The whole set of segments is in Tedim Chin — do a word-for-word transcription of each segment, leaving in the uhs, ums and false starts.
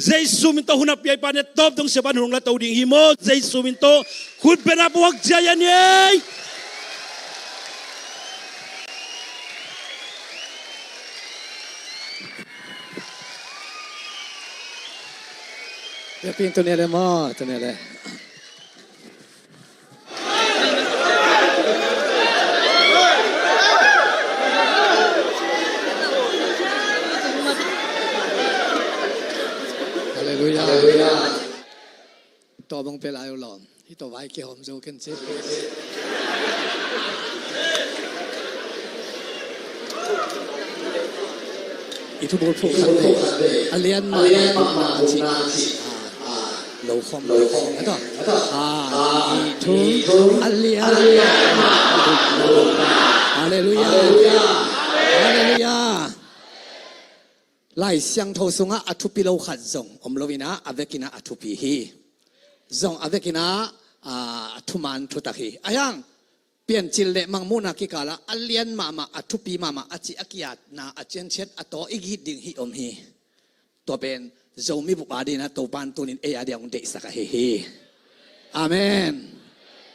Jesu min tawh hun a piaipa ne tawp dong siapa hong la to ding hi maw? Jesu min tawh hun pen a puak cia ya ni ei. Biakpiang tu ni le maw, tu ni le. Halleluiah. Halleluiah. Tawh bang pia lai uh lawm. Hih tawh vai kihawm zo ken ci. I thu bulphuh khat ve. A lian mah a thupna ci. Lo khawm lo khawm. A tawh. A, i thu. A lian mah a thupna. Halleluiah. Halleluiah. Lai Siangtho sungah a thupi lo khat zong om lo inah a vekinah a thupi hi. Zong a vekinah a thuman thutak hi. A hiang Piancil le Mangmuhna kikalah a lian mahmah, a thupi mahmah a cih a kiatna a cianciat a taw i git ding hi om hi. Tua pen Zomi bup a dinah Topan tunin ei a dia hong deihsak ahi hi. Amen.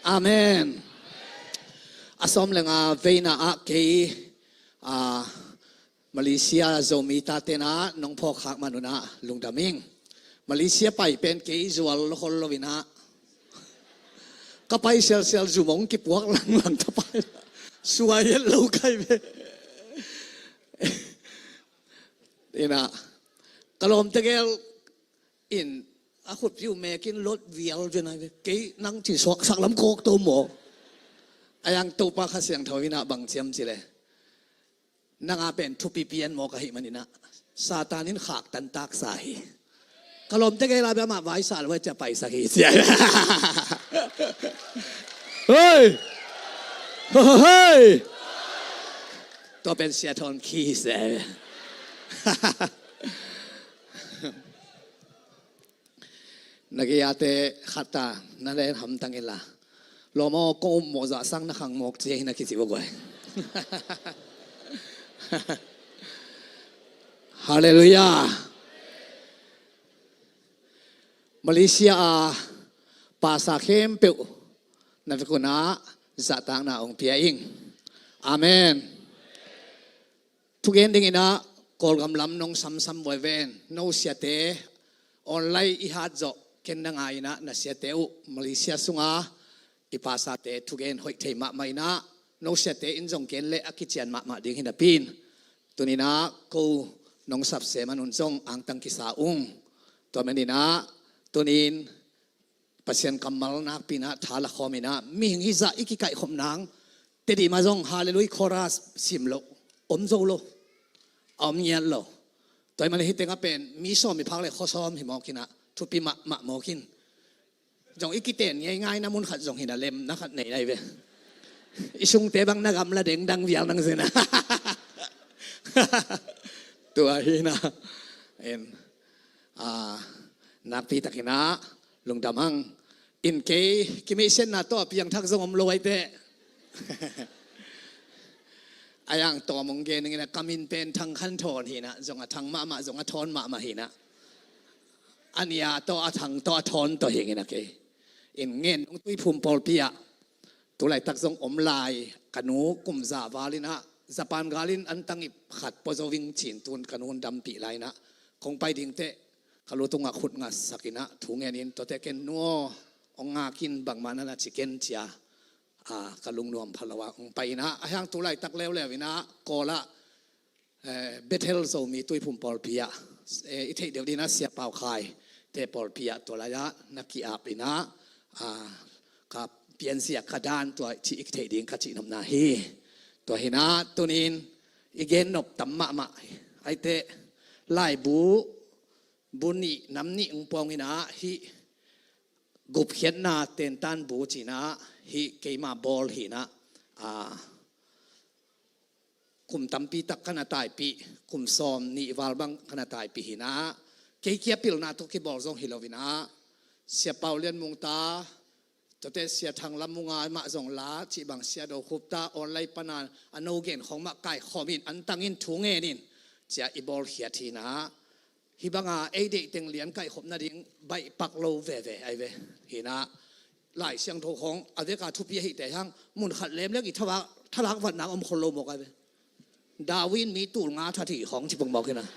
Amen. A sawm le nga veina ah kei a Malaysia Zomi tatenah nong phawk khak manunah lungdam ing. Malaysia pai pen kei zual hol loinah ka pai sialsial zumong kipuak langlang ta pai. Suai et lo kai ve. Inah ka lawm tegel in a khut piu mekin lot vial venai ve. Kei nang ci suaksak lam kawk to maw? A hiang Topa Kha Siangtho inah bang ciam ci le. Nanga pen thupi pian mawk ahih maninah Satan in khaktan taksa hi. Ka lawmte gei la bia mah vaisa lo cia paisak hi cia. Hei! Hei! Tua pen sia thawn khi hi se. Na gei ate khat ta na len hamtang ila. Lawm aw, kong um mawh zah sang na khang mawk cia hi na kici bawk guai. Halleluiah. Malaysia a pasa khempeuh na vekunah zahtakna hong pia ing. Amen. Thugen dinginah Kawlgam lam nong samsam buai ven. No siate online i hat zawh ken na ngai inah na siate uh Malaysia sunga i pasate thugen hoih thei mahmah inah no siate in zong gen le a kician mahmah ding hi napi in tuninah ko nong sapse manun zong angtang kisa ung. Tua maninah tunin Pasian kammal nakpi inah tha la khawm inah mihing hizah i kikaihkhop nang Tedim ah zong Halleluiah chorus sim loh om zo lo. A om ngiat lo. Tua ahih manin hih tengah pen mi sawm i phak le khuasawm hi mawk inah thupi mahmah mawk in. Zong i kiten ngeingai na mun khat zong hi na lem na khat nei nai ve. I sungte bang na gamla dengdang vial nang zina. Tua hi na. En. A, nakpi takinah lungdam hang. In kei kimihsiatna tawh a piangthak zong om lo aite. A yang tawm hong gen inginah ka min pen Thang Khan Thawn hinah zong a thang mahmah zong a thawn mahmah hinah. A nia tawh a thang tawh a thawn tawh hinginah kei. In ngen dong Tuiphum pawlpi ah. Tulaitak zong om lai ka nu kum za val inah Japan galin an tangip khat pua zo ving cin tun ka nu hun dampih lai inah kong pai dingteh ka lu tungah khut ngasak inah thu ngenin tuate ken nu aw hong ngakin bangmah na na ci ken cia. A, ka lungnuam pha lo ah hong pai inah a hiang tulaitak leuleu inah Kawl ah eh, Bethel Zomi Tuiphum pawlpi ah eh, i theih deuh dinah Sia Pau Khai te pawlpi ah tua lai ah na ki-ap inah a, ka pianzia ka dan tua cih i theih ding ka cihnopna hi. Tua hinah tunin i gennop tam mahmah aite laibu bu nih nam nih ung puang inah hih gupkhiatna tentan bu cinah hih keima bawl hinah a, kum tampi tak ka na taipih kum sawm nih val bang ka na taipih hinah kei kia pilna tawh kibawl zong hi lo inah Sia Pau Lian Mung ta tuate Sia Thang Lam Mung a mah zong la cih bang Sia Do Khup ta online pana a no gen khong mah kaikhawm in an tangin thu ngenin cia i bawlkhiat hinah Hih banga ei deih teng lian kaihkhop nading baihpak lo veve ahi ve. Hinah Lai Siangtho khawng a veka thupi ahihte hang mun khat lemleng i thalak, thalak vatna om khol lo mawk ahi ve. Darwin mi tul nga that hi khawng ci pongmawk hinah.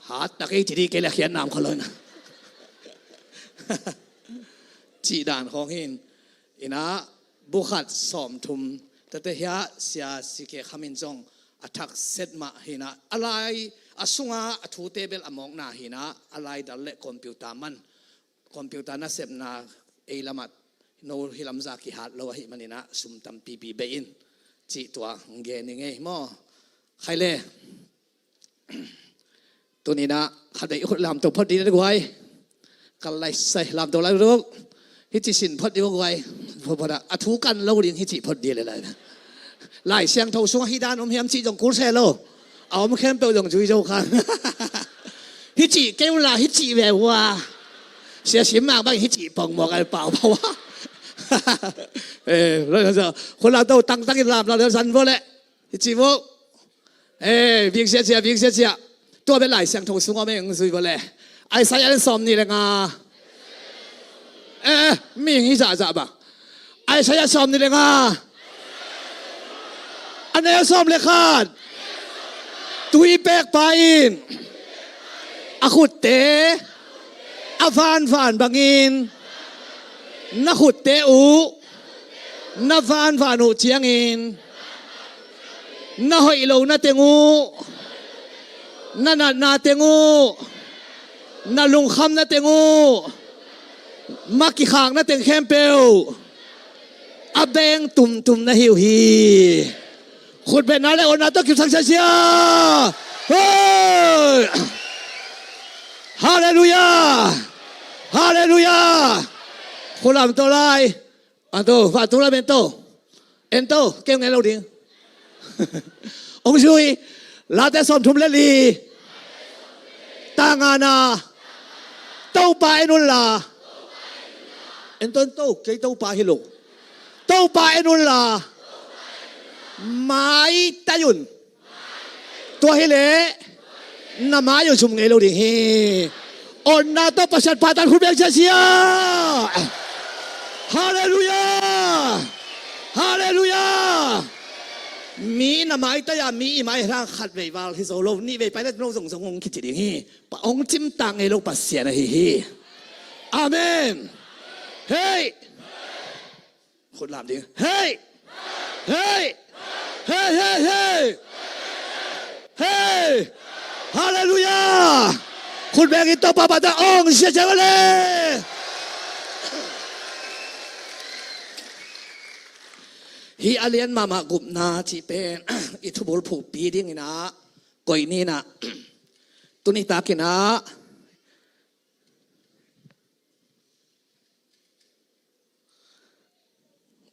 Hat tak ei ci dih kei le khiat nam khol lo hinah. Cih dan khawng hin. Inah bukhat sawmthum tate hiah sia si ke khamin zong a thakset mah hinah a lai a sunga a thute bel a mawkna hinah a lai dal le computer man computer nasepna ei lamah no hi lamza kihat lo ahih maninah sum tampipi bei in cih tua gen i ngei maw? Khai le. Tuninah khadeih khut lamto phot dih le guai. Kal lai sai lamto lai ruk. Hici sin phot dih guai. Phot phot a thu kan lo ding hici phot dih le lai. Lai Siangtho sungah hi dan om hiam cih zong kul se lo. A om khempeuh zong zui zo khan. Hici keu la hici ve ua. Sia sim mak bang hici pong mawk ai pau pau a. Eh, lo lo so. Khut lamto tangtang in lam la lo zan vo le. Hici vo. Eh, vik sia cia, vik sia cia. Tua bel Lai Siangtho sung om e, hong zui vo le. Isaiah le sawm nih le nga. Eh, mi hi zahzah ba. Isaiah sawm nih le nga. A neu sawm le khat. Tui pekpa in a khutte a vanvan bangin na khutte uh na vanvan uh ciangin na hoih lo na teng uh, na natna teng uh, na lungkham na teng uh, ma kikhak na teng khempeuh a beng tumtum na hi uh hi. Khutbetna le awtna tawh kipsak siasia. Hei! Halleluiah! Halleluiah! Khulam to lai. Anto, va tu lam ento. Ento, keu ngen lo ding. Ong sui, Late sawmthum le li. Tangana. Topa en unla. Ento, ento, kei Topa hi lo. Topa en unla. Maitai un. Tua hileh na mai uh zum ngei lo ding hi. Awtna tawh Pasian pahtan khut beng siasia. Halleluiah. Halleluiah. Mi na maitai a mi i mai hrang khat vei val hi zo lo, nih vei pai le no zongzong hong kici ding hi. Pa hong cimtak ngei lo Pasian ahi hi. Amen. Hei. Khut lam ding. Hei. Hei. Hei, hei, hei. Hei. Halleluiah. Khut beng in Topa pahtan ong siasia le. Hih a lian mahmah gupna cih pen i thubul phukpi dinginah koih ninah tuni takinah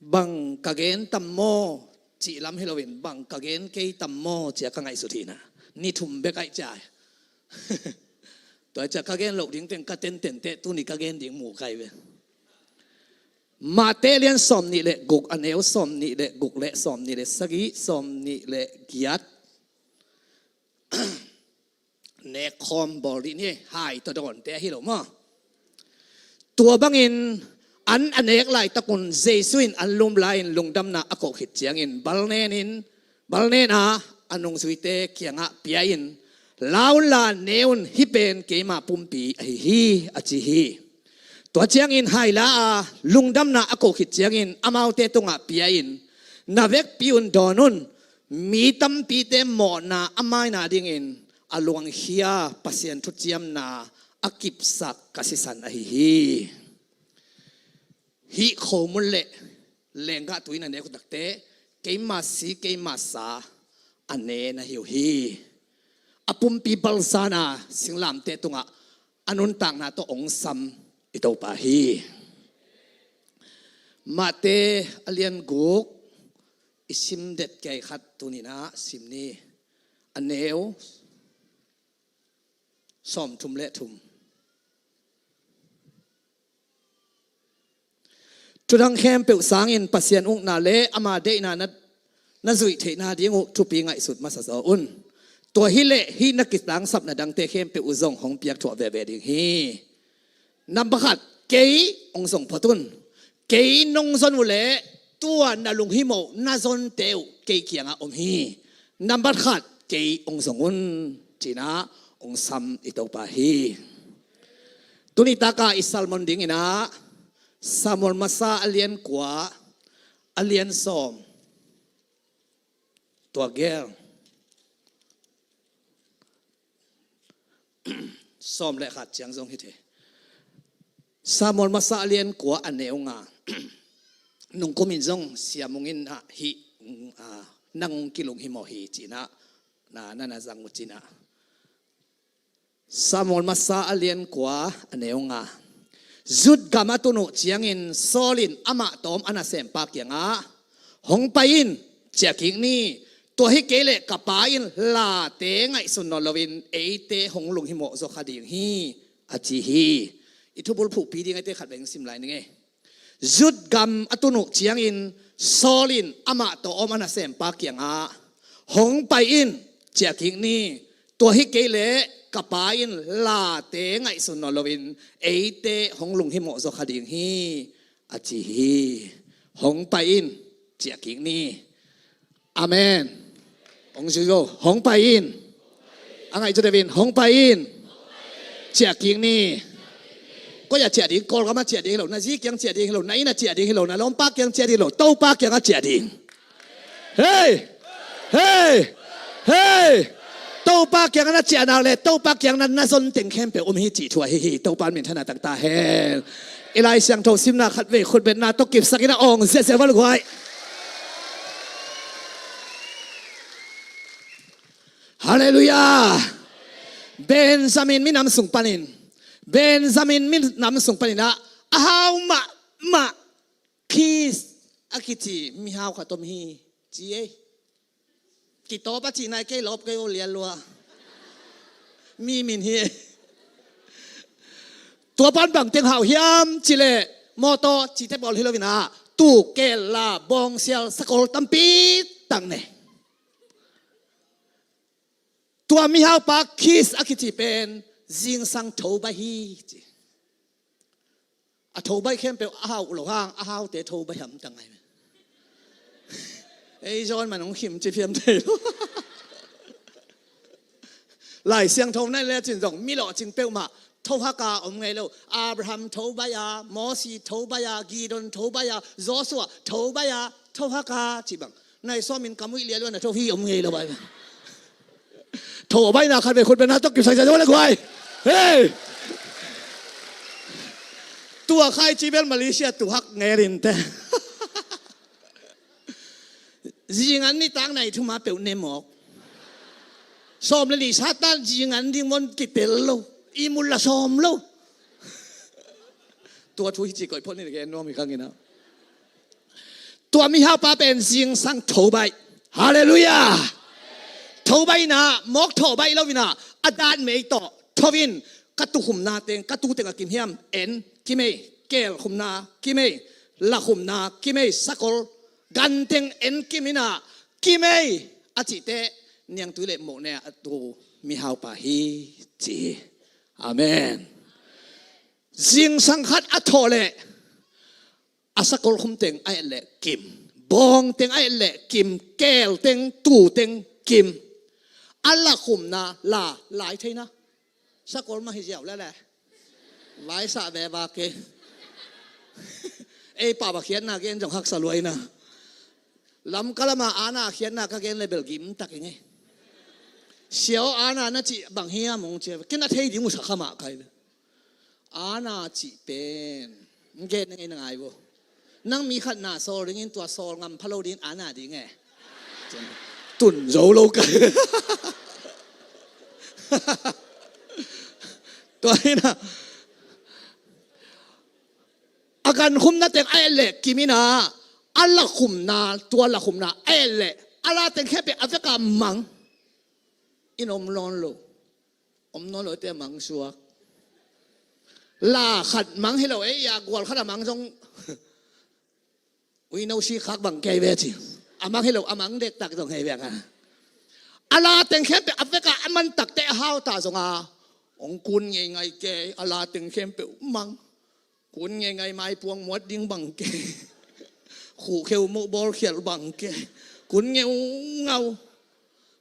bang ka gen tam maw cih lam hi loin bang ka gen kei tam maw cia ka ngaihsut hinah ni thum bek aih cia. Tua cia ka gen loh ding teng ka tenten teh tuni ka gen ding mu kai ve. Mate lian sawm nih le guk a neu sawm nih le guk le sawm nih le sagih sawm nih le giat. Nekkhawm bawl dih ni, hai tawh dawnte ahi lo maw? Tua bangin an a nek laitakun Jesu in an lum lai-in lungdamna a koh khit ciangin balnenin balnena a nungzuite kiangah pia-in la unla ne un, hih pen keima pumpi ahi hi a ci hi. Tua ciangin hai la a lungdamna a koh khit ciangin amaute tungah pia-in na vekpi un dawn un, mi tampite mawhna a maina dingin a luangkhia Pasian thuciamna a kipsak ka sisan ahi hi. Hih khomun le lenggah tui na nek uh takte keima si keima sa a ne na hi uh hi. A pumpi balzana singlamte tungah a nuntakna tawh ong sam i Topa hi. Mate a lian guk i sim det kei khat tuninah sim ni. A neu sawmthum le thum. Thudang khempeuh sangin Pasian ukna le ama deihna na, na zuih theihna ding uh thupi ngaihsut masa zaw un. Tua hileh hih na kitangsapna dangte khempeuh uh zong hong piakthuah veve ding hi. Nambat khat, kei hong zong phot un. Kei nong zon uh leh tua na lunghimawh na zonte uh kei kiangah om hi. Nambat khat, kei hong zong un, ci-in ah hong sam i Topa hi. Tuni taka i sermon dingin ah Samuel masa a lian kua, a lian sawm, tua gel sawm le khat ciang zong hi thei. Samuel masa a lian kua, a neu nga. Nung kumin zong siamung in ah hih, ah, nang kilunghimawh hi ci-in ah na, na, na zang uh ci-in ah. Samuel masa a lian kua, a neu nga. Zut gam a tun uh ciangin Saul in amah tawm a nasempa kiangah, "Hong pai in, ciah kik ni. Tua hi kei leh ka pa in late ngaihsun nawn loin eite hong lunghimawh zaw kha ding hi," a ci hi. I thubul phuhpi ding eite khat beng sim lai ning ei. Zut gam a tun uh ciangin Saul in amah tawh om a nasempa kiangah, "Hong pai in, ciah kik ni. Tua hi kei leh ka pa in late ngaihsun nawn loin eite hong lunghimawh zaw kha ding hi," a ci hi. "Hong pai in, ciah kik ni." Amen. Hong zui zo. "Hong pai in." A ngaih cu deuh in, "Hong pai in. Ciah kik ni." Koi ah ciah ding? Kawlgam ah ciah ding hi lo, na zi kiang ciah ding hi lo, na inn ah ciah ding hi lo, na lawmpa kiang ciah ding hi lo, Topa kiangah ciah ding. Hei! Hei! Hei! Topa kiangah na ciah nak leh Topa kiang na, na zon teng khempeuh om hi cih thu ahi hi. Topa min thang taktak hen. I Lai Siangtho simna khat vei khutbetna tawh kipsak in a awng ziahziah val guai. Halleluiah. Benjamin minam sung panin, Benjamin minam sung panin ah a hau mahmah Kis a kici mihau khat om hi ci ei. Kitawp a cihna i kei lawp kei o lian lua. Mi min hi ei. Tua pan bang teng hau hiam cih leh mawtaw cihte pawl hi lo-in ah tuu, keel, la, bawngsial, sakol tampi tak nei. Tua mihaupa Kis a kici pen zingsang tho baih hi ci. A tho baih khempeuh a hau lo hang, a haute tho baih hamtang ngai. Ei zawn man hong khim ci phiam thei lo. Lai Siangtho na en lecin zong mi lawhcing peuhmah tho hak a om ngei lo. Abraham tho baih a, Mosi tho baih a, Gideon tho baih a, Joshua tho baih a, tho hak a cih bang. Nai sawmin ka muih lialuan a tho hi om ngei lo bai. Tho baihna khat vei khutbetna tawh kipsak ziahziah le guai. Hei! Tua khai ci bel Malaysia tu hak ngei rin te. Zingan nitak nai thuma peuh ne mawk. Sawm le nih Satan zingan ding mon kitel lo. I mul la sawm lo. Tua thu hi ci koih phot ni le gen nuam hi khang ina. Tua mihaupa pen zingsang tho baih. Halleluiah. Tho baihna mawk thawh baih lo-in ah a datmei tawh tho in, ka tu khumna teng, ka tu teng a kim hiam, en kim ei, keel khumna kim ei, la khumna kim ei, sakol gan teng en kim in ah kim ei a cihte niangtui le moh ne a tu mihaupa hi ci hi. Amen. Zingsang khat a thawh leh a sakol khum teng a et leh kim, bawng teng a et leh kim, keel teng, tuu teng kim, a la khumna la lai theina. Sakol mah hi ziau lele. Vaisah ve vak kei. Ei pau a khiatna gen zong haksa luaina. Lamka lama ana khiatna ka gen le bel gim tak i ngei. Siau ana na cih bang hiam hong cia. Kei na thei ding uh sa kha mah kai ve. Ana cih pen gen na ngei na ngai vo. Nang mi khat na sawl dingin tua sawl ngam pha lo dingin ana ding e. Tun zo lo kai. Tua hi na. A gan khumna teng a et leh kim in ah, a la khumna, tua la khumna a et leh a la teng khempeuh a vek a mang. In om nawn lo. Om nawn lo te a mang suak. La khat mang hi lo ei a gual khat a mang zong. Uino si khak bang kei ve ci. A mang hi lo, a mang dektak zong hei ve a. A la teng khempeuh a vekah a man takte a hau ta zonga, hong kun ngeingai kei, a la teng khempeuh mang. Kun ngeingai, maipuang muat ding bang kei. Khuhkheu moh bawlkhialh bang kei. Kun ngeungau.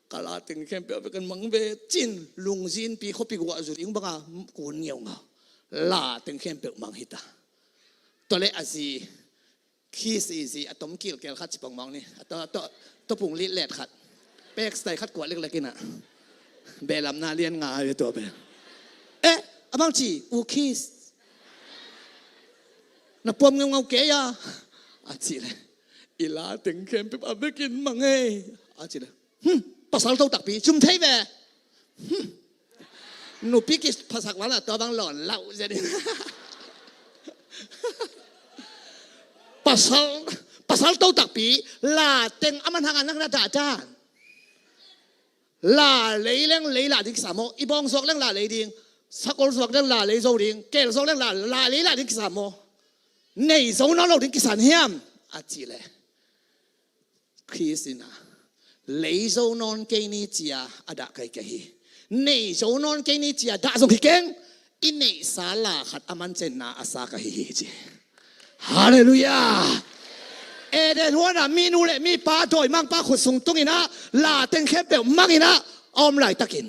Ka la teng khempeuh a vekah mang ve cin, lungzinpi khuapi guah zu ding banga kun ngeungau. La teng khempeuh mang hita. Tua leh a zi, Kiss i zi a tom kilkel khat ci pongmawng ni. A to, to, to pung litlet khat. Pek stai khat kuah leklek ina. Belamna lian nga a ve tua be. Eh, a bang ci, u Kiss. Na puam ngeungau kei a. A ci le. I la teng khempeuh a vekin mang ei. A ci le. Hmm, pasal to takpi, cum thei ve. Hmm. Nupi kiphasak vang la tua vang lawn lau zia ding. Pasal, pasal to takpi, la teng a man hang a nak na dah dan. La lei leng lei la ding kisa maw, i bawng zuak leng la lei ding, sakol zuak leng la lei zo ding, kel zuak leng la, la lei la ding kisa maw. Nei zo nawn lo ding kisa hiam, a ci le. Khrist in a, lei zo nawn kei ni cia a dah kai ka hi. Nei zo nawn kei ni cia dah zong hi keng, i neihsa la khat a man cenna a sa ka hi hi ci. Halleluiah. Eden huanah minu le mipa dawimangpa khutsung tunginah la teng khempeuh manginah a om laitakin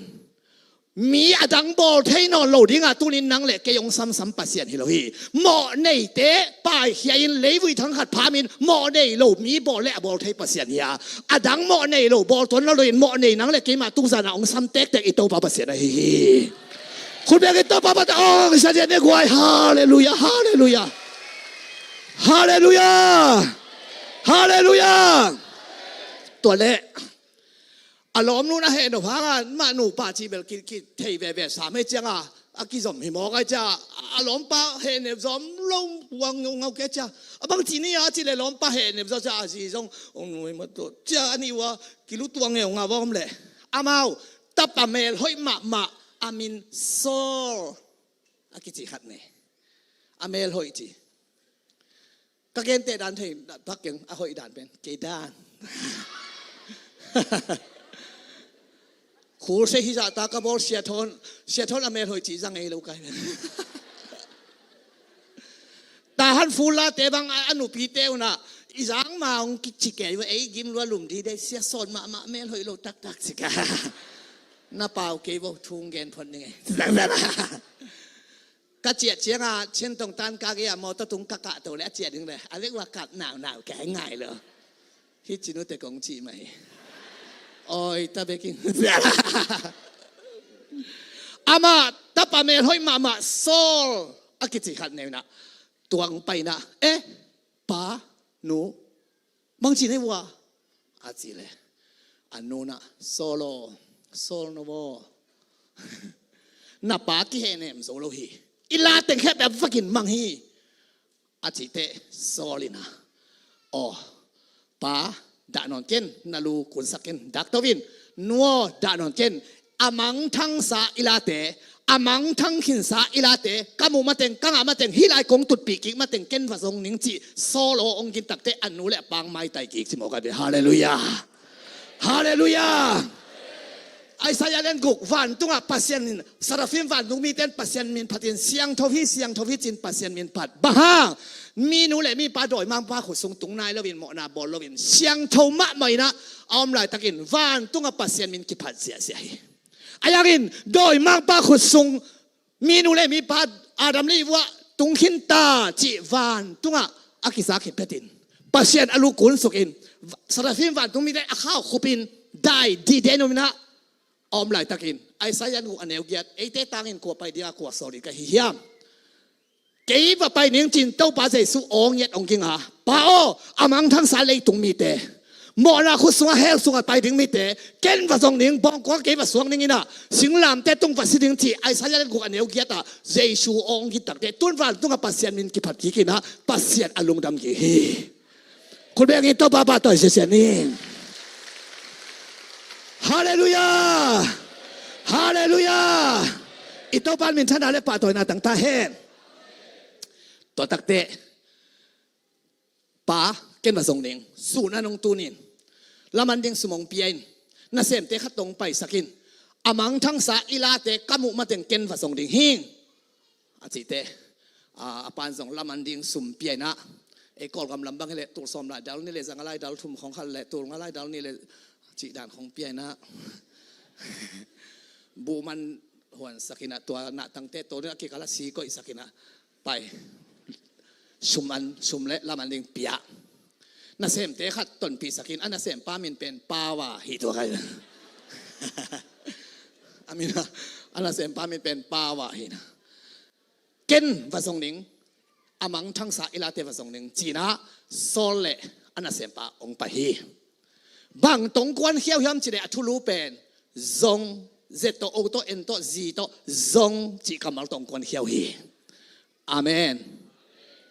mi a dang bawl thei nawn lo dingah tunin nang le kei hong samsam Pasian hi lo hi. Mawh neite paikhia in leivui thang khat phamin mawh nei lo mi bawl le a bawl thei Pasian hi a, a dang mawh nei lo bawl tuan lo in mawh nei nang le keimah tungzanah hong sam tektek i Topa Pasian ahi hi. Khut bek i Topa Pasian ong i sa dian ne guai. Halleluiah, halleluiah. Halleluiah. Halleluiah. Tua le a lawmnu na heh nop hanga mah nupa cih bel ki, ki thei veve sam hei cianga a kizom hi mawk ai cia. A lawmpa heh nep zom lo huang ngau ngau ke cia. A bang ci ni a ci le lawmpa heh nep zom cia a zi zong ong nui mat to cia a ni ua kilu tuang ngeu ngau om le. Amau tapa mel hoih mahmah a min Saul a kici khat ne. A mel hoih ci. Ka gente dan thei tak keng a hoih dan pen kei dan. Khul se hi zah ta ka bawl siathon, siathon a mel hoih ci zang ei lo kai. Tahan fulla te bang a, a nupi te unah i zang ma ong kici kei va ei gim lua lum di dei sia sawn mahmah mel hoih lo taktak ci ka. Na pau kei vo thung gen phon ding ei. Ka ciah cianga Chin tong tan ka gei a mawtaw tung ka kah to le a ciah ding le a lek ua kap naunau ka ngai lo. Hi cinu te kong cih mah hi. Oi ta bekin. Amah tapa mel hoih mahmah Saul a kici khat neunah tuang painah eh pa nu bang ci nei ua a ci le a nunah Saul aw, Saul no aw, na pa kihehnem zo lo hi. I la teng khempeuh a vakin mang hi. A cihte Saul inah aw pa dah nawn ken, na lu kunsak ken, dak to in. Nu aw dah nawn ken. A mangthangsa i late, a mangthang khinsa i late ka muh mateng ka ngah mateng hih lai kong tutpih kik mateng ken va zong ning cih Saul aw ong gin takte a nu le a pang maitai kik ci mawk a ve. Halleluiah. Halleluiah. Isaiah lian guk vantungah Pasian in Seraphim vantung mite in Pasian min phatin siangtho hi siangtho hi cin Pasian min phat. Bang hang minu le mipa dawimangpa khutsung tung nai loin mawhna bawl loin siangtho mahmah inah a om laitakin vantungah Pasian min kiphat ziahziah hi. A yangin dawimangpa khutsung minu le mipa Adam le Eve uh ah tung khin ta cih vantungah a kizak hi petin Pasian a lu kunsukin Seraphim vantung mite a khau khupin dai dide numinah a om laitakin Isaiah nu a neu giat eite tangin kua pai dinga kua sawl ding ka hi hiam? Kei va pai ning cin Topa Jesuh awng ngiat ong kinga pa aw a mangthangsa leitung mite mawhna khut sungah hell sungah pai ding mite ken va zong ning bawngkua kei va suang ning inah singlamte tung va si ding ci Isaiah le guk a neu giatah Jesuh awng gitakte tun vantungah Pasian min kiphat kik inah Pasian a lungdam kik hi. Khut bengin Topa pahtawi siasian in. Halleluiah. Halleluiah. I Topa minthanna le pahtawina tangta hen. Tua takte pa ken va zong ning suhna nong tunin laman ding sumong pia in Nasemte khat tawh hong paisak in, a mangthangsa i late ka muh mateng ken va zong ding hi, a cihte. A, a pa'n zong laman ding sum pia in ah, ei Kawlgam lam bang hi leh tul sawm lai dal nih leh za nga lai dal thum khawng khat leh tul nga lai dal nih leh cih dan khawng pia in ah, buhman huansak in ah, tua nahtangte tawh ding a kikal ah si koihsak in ah, pai, sum an, sum leh laman ding pia. Nasemte khat tonpihsak in, a nasempa min pen Pawa hi, tua kai. A min a, a nasempa min pen Pawa hi na. Ken va zong ding, a mangthangsa i late va zong ding ci in ah, Saul leh a nasempa hong pai hi. Bang tawh hong kuankhiau hiam cih leh a thulu pen zong, Z tawh, O tawh, N tawh, Z tawh, zong cih kammal tawh hong kuankhiau hi. Amen.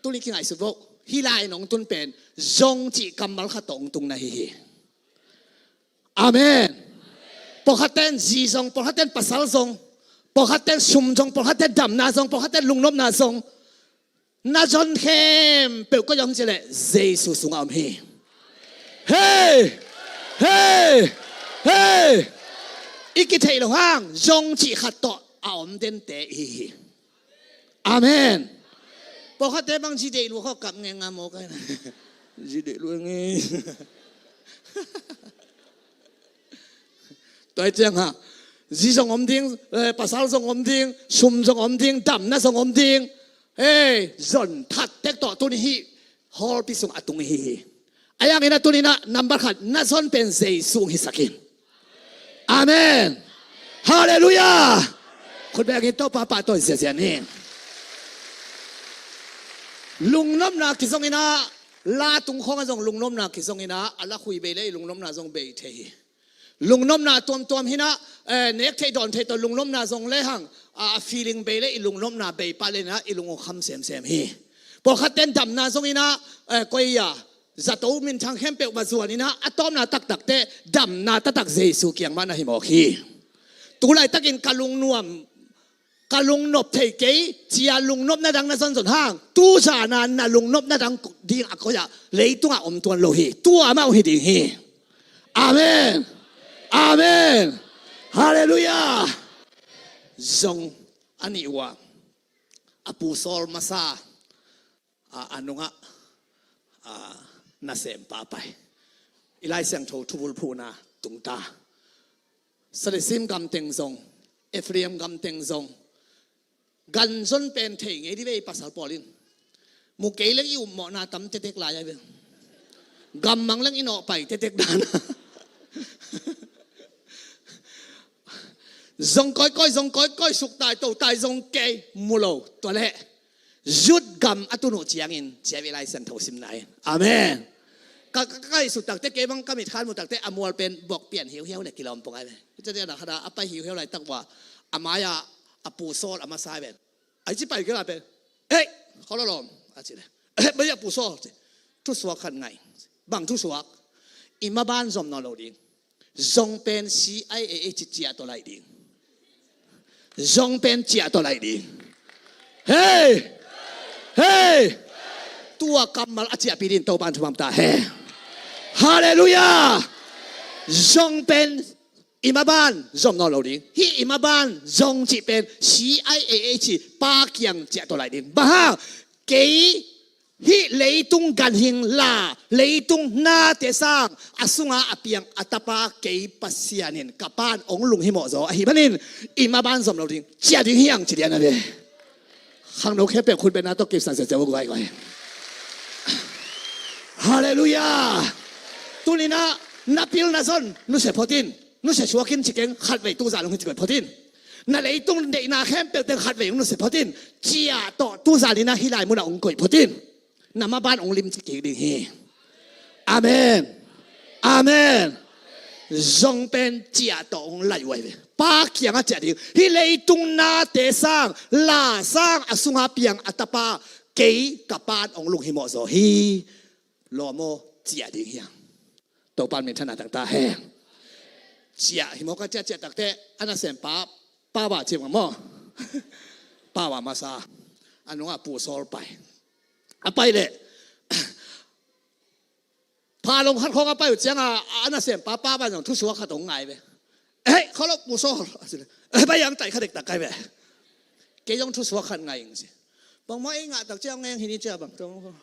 Tuni kingaihsut vo, hih lai-in hong tun pen zong cih kammal khat tawh hong tung na hi hi. Amen. Pawlkhatte in zi zong, pawlkhatte in pasal zong, pawlkhatte in sum zong, pawlkhatte in damna zong, pawlkhatte in lungnopna zong. Na zon khempeuh koi ah om cih leh Jesu sungah om hi. Hei! Hei! Hei! I kitheih loh hang zong cih khat tawh a om dente i hi hi. Amen. Pawlkhatte bang zi deih lua khawng kap ngenga maw kai na. Zi deih lua nge. Tua hi ciang ha, zi zong om ding, eh, pasal zong om ding, sum zong om ding, damna zong om ding. Hei, zon that tek tawh tuni hih hall pi sung a tung i hi hi. A yang in ah tuni in ah number khat, na zon pen Jesu hong hisak in. Amen. Halleluiah. Khut beng in Topa pahtawi ziazia ni. Lungnopna kizong in ah, la tung khawng ah zong lungnopna kizong in ah, a lakhui bei leh i lungnopna zong bei thei hi. Lungnopna tuamtuam hi in ah, eh, nek theih dawn theih tawh lungnopna zong lehang, a, a feeling bei leh i lungnopna bei pah leh in ah i lung hong kham semsem hi. Pawlkhatte in damna zong in ah, eh, koi ah, zato minthang khempeuh va zuan in ah, a tawpna taktak teh damna taktak Jesu kiang mah na hi mawk hi. Tu laitakin ka lungnuam, ka lungnop thei kei ci-a lungnopna dang na zonzon hang, tu zan a na lungnopna dang ding a koi ah leitungah om tuan lo hi. Tua mah uh hi ding hi. Amen. Amen. Halleluiah. Zong a nih uh ah, a pu Saul masa, a, a nungah, a, nasempa pai. I Lai Siangtho thubulphuhna tungta. Salesim gam teng zong, Ephraim gam teng zong, gan zon pen thei ngei di ve i pasal pawl in. Mu kei leng i upmawhna tam tektek lai a ve. Gammang leng i nawhpai tektek dan a. Zong kawikawi, zong kawikawi, suktai totai zong kei mu lo. Tua leh Zut gam a tun uh ciangin, ciah ve, Lai Siangtho simna in. Amen. Ka, ka, ka ngaihsut takte, kei bang ka mitkhan mu takte, a mual pen bok pian hiuhiau le kilawm pong ai ve. Ciah ciah na khada a pai hiuhiau laitak uh a, a mai-ah a pu Saul a masa ai ve. Ai ci pai kei la pen, "Ei, khololom," a ci le. "Ei, bai a pu Saul," ci. "Thusuak khat ngai." "Bang thusuak?" "I maban zom nawn lo ding. Zong pen C I A A ci ciah tawh laih ding. Zong pen ciah tawh laih ding." Hei! Hei! Tua kammal a ciahpih ding Topa'n thupha ta hen. Halleluiah! Zong pen i maban zom nawn lo ding. Hih i maban zong cih pen C I A A ci pa kiang ciah tawh laih ding. Bang hang? Kei hih leitung ganhing la, leitung nate sang a sunga a piang a tapa kei Pasian in ka Pa'n hong lunghimawh zaw ahih manin i maban zom lo ding, ciah ding hi hang ci lian a ve. Khangno khempeuh khut bengna tawh kipsak ziahziah uh guai guai. Halleluiah. Tuni-in ah na pil na zon nusia phot in. Nusia suak in ci keng, khatvei tu zan hong hi ci koih phot in. Na leitung deihna khempeuh teng khatvei hong nusia phot in. Ciah tawh tu zanin ah hih lai munah hong koih phot in. Na maban hong limci kik ding hi. Amen. Amen. Zong pen ciah tawh hong laih uh ai ve. Pa kiangah ciah ding. Hih leitung nate sang, la sang a sunga piang a tapa kei ka Pa'n hong lunghimawh zaw hi. Lawm aw, ciah ding hi hang. Topa'n minthanna tang ta hen. Ciah hi mawk a, ciah ciah takte a nasempa Pawa ci mawk maw? Pawa masa, a nungah pu Saul pai. A pai leh Ka long khat khawng a pai uh ciangah a nasem pa pa ban zong thusuak khat hong ngai ve. Hei, kholok Pu Saul a ci le, hei, pai ang tai kha dektak kai ve. Kei zong thusuak khat ngai ing ci. Pongmawng ei ngah tak ciang ngeng hi ni cia bang tong.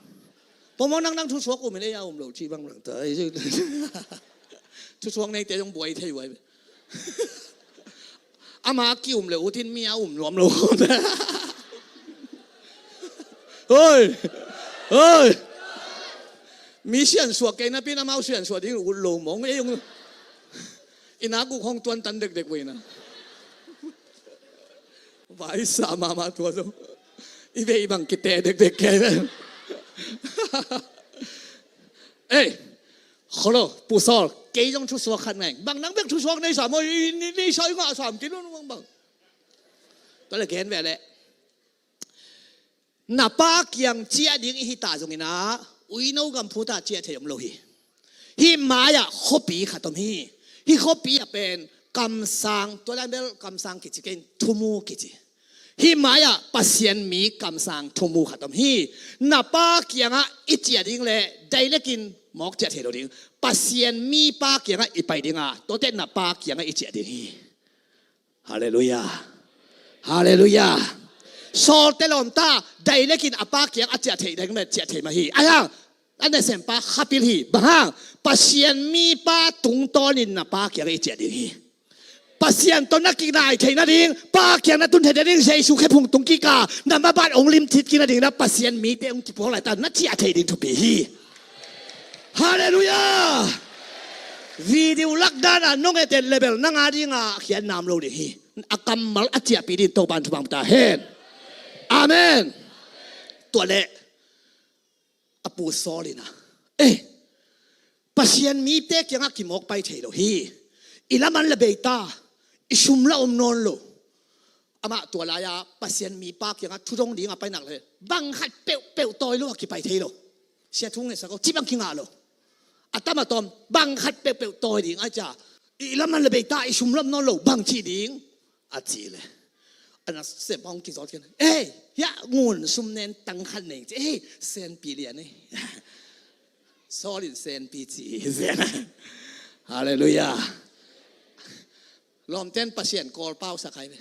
Pongmawng nang nang thusuak um in ei a um lo ci bang bang ta. Thusuak neite zong buai thei uai ve. Ama ki um le utin mi a um nuam lo. Oi. Oi. Mi siansuak kei napin amau siansuak ding ut lo mong ei ung. Ina guk hong tuan tan dekdek uh ina. Vai sa mama tua zo. I ve i bang kite dekdek kei ve. Ei, kholo Pu Saul, kei zong thusuak khat ngai. Bang nang bek thusuak nei sa maw, i nei sa i ngah sam kei lo bang bang. Tua le gen ve le. Na pa kiang ciah ding i hi ta zongin ah uino gam phu ta ciah thei om lo hi. Hih mai-ah khuapi khat om hi. Hih khuapi ah pen kamsang, tua dan bel kamsang kici kei in thumu kici. Hih mai-ah Pasian mi kamsang thumu khat om hi. Na pa kiangah i ciah ding le dailekin mawk ciah thei lo ding. Pasian mi pa kiangah i pai ding a, tuate na pa kiangah i ciah ding hi. Halleluiah. Halleluiah. Sawlte lawmta, dailekin a pa kiang a ciah theih ding met ciah thei mah hi. Ahi hang a nasempa khapil hi. Bang hang? Pasian mipa tungtawnin na pa kiang i ciah ding hi. Pasian tawh na kinai thei nading, pa kiang na tun thei nading Jesu khephung tung kika na maban ong limthit kik nading na Pasian mite ong kipuak laita na ciah thei ding thupi hi. Halleluiah. Video lakdana nong et et le bel nang a dinga khiat nam lo ding hi. A kammal a ciahpih ding Topan thupha ta hen. Amen. Tua le a Pu Saul in ah, eh, Pasian mite kiangah kimawk pai thei lo hi. I laman la beita, i sum la om nawn lo. Amah tua lai-a Pasian mipa kiangah thudong dingah pai nak le bang khat peuhpeuh tawi lo a kipai thei lo. Sia thu ngetsak aw, ci bang kingah lo. A tam a tawm bang khat peuhpeuh tawi ding a cia, i laman la beita, i sum la om nawn lo, bang ci ding a ci le. A nasem hong kizawt kei na, ei, hiah ngun sum nen tang khat nei ci, ei, senpi lian ei. Saul in senpi ci hi zen. Halleluiah. Lawmten Pasian kawl pau sak hai ve.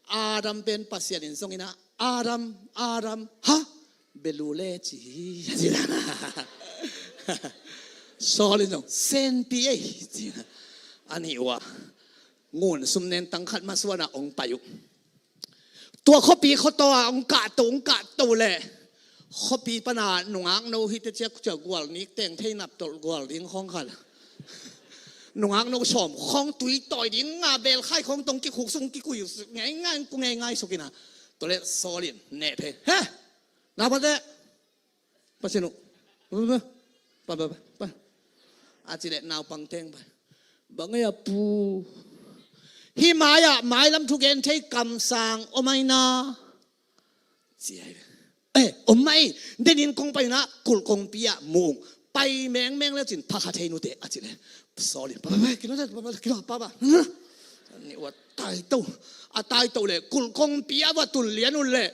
Adam pen Pasian in zongin ah, Adam, Adam, ha? Belu le ci hi. Saul in zong senpi ei ci. A nih uh ah ngun sum nen tang khat masuana ong pai uh. Tua khuapi khuataw a ong kahto ong kahto le khuapi pana nungak no hi te cia, cia gual nik teng thei nap tolh gual ding khawng khat. Nungak no sawm khawng tui tawi ding nga bel khai khawng tong kikhuk sung kikui ngei ngai ku ngei ngai sukina. Tua le Saul in neh phe, he, na pate. Pasian uh. Pa, pa, pa, pa. A ci le naupang teng pa. Bang ei a pu. Hih mai-ah mailam thugen thei kamsang om aina. Ci ai. Eh, om mai. Denin kong pai na kulh kongpi ah mung. Pai mengmeng le cin phakha thei nute a ci le. Saul in pa, pa, pa, kilo, pa, pa, kilo, pa, pa. Ni ua taito. A taito le kulh kongpi ah va tun lian un le.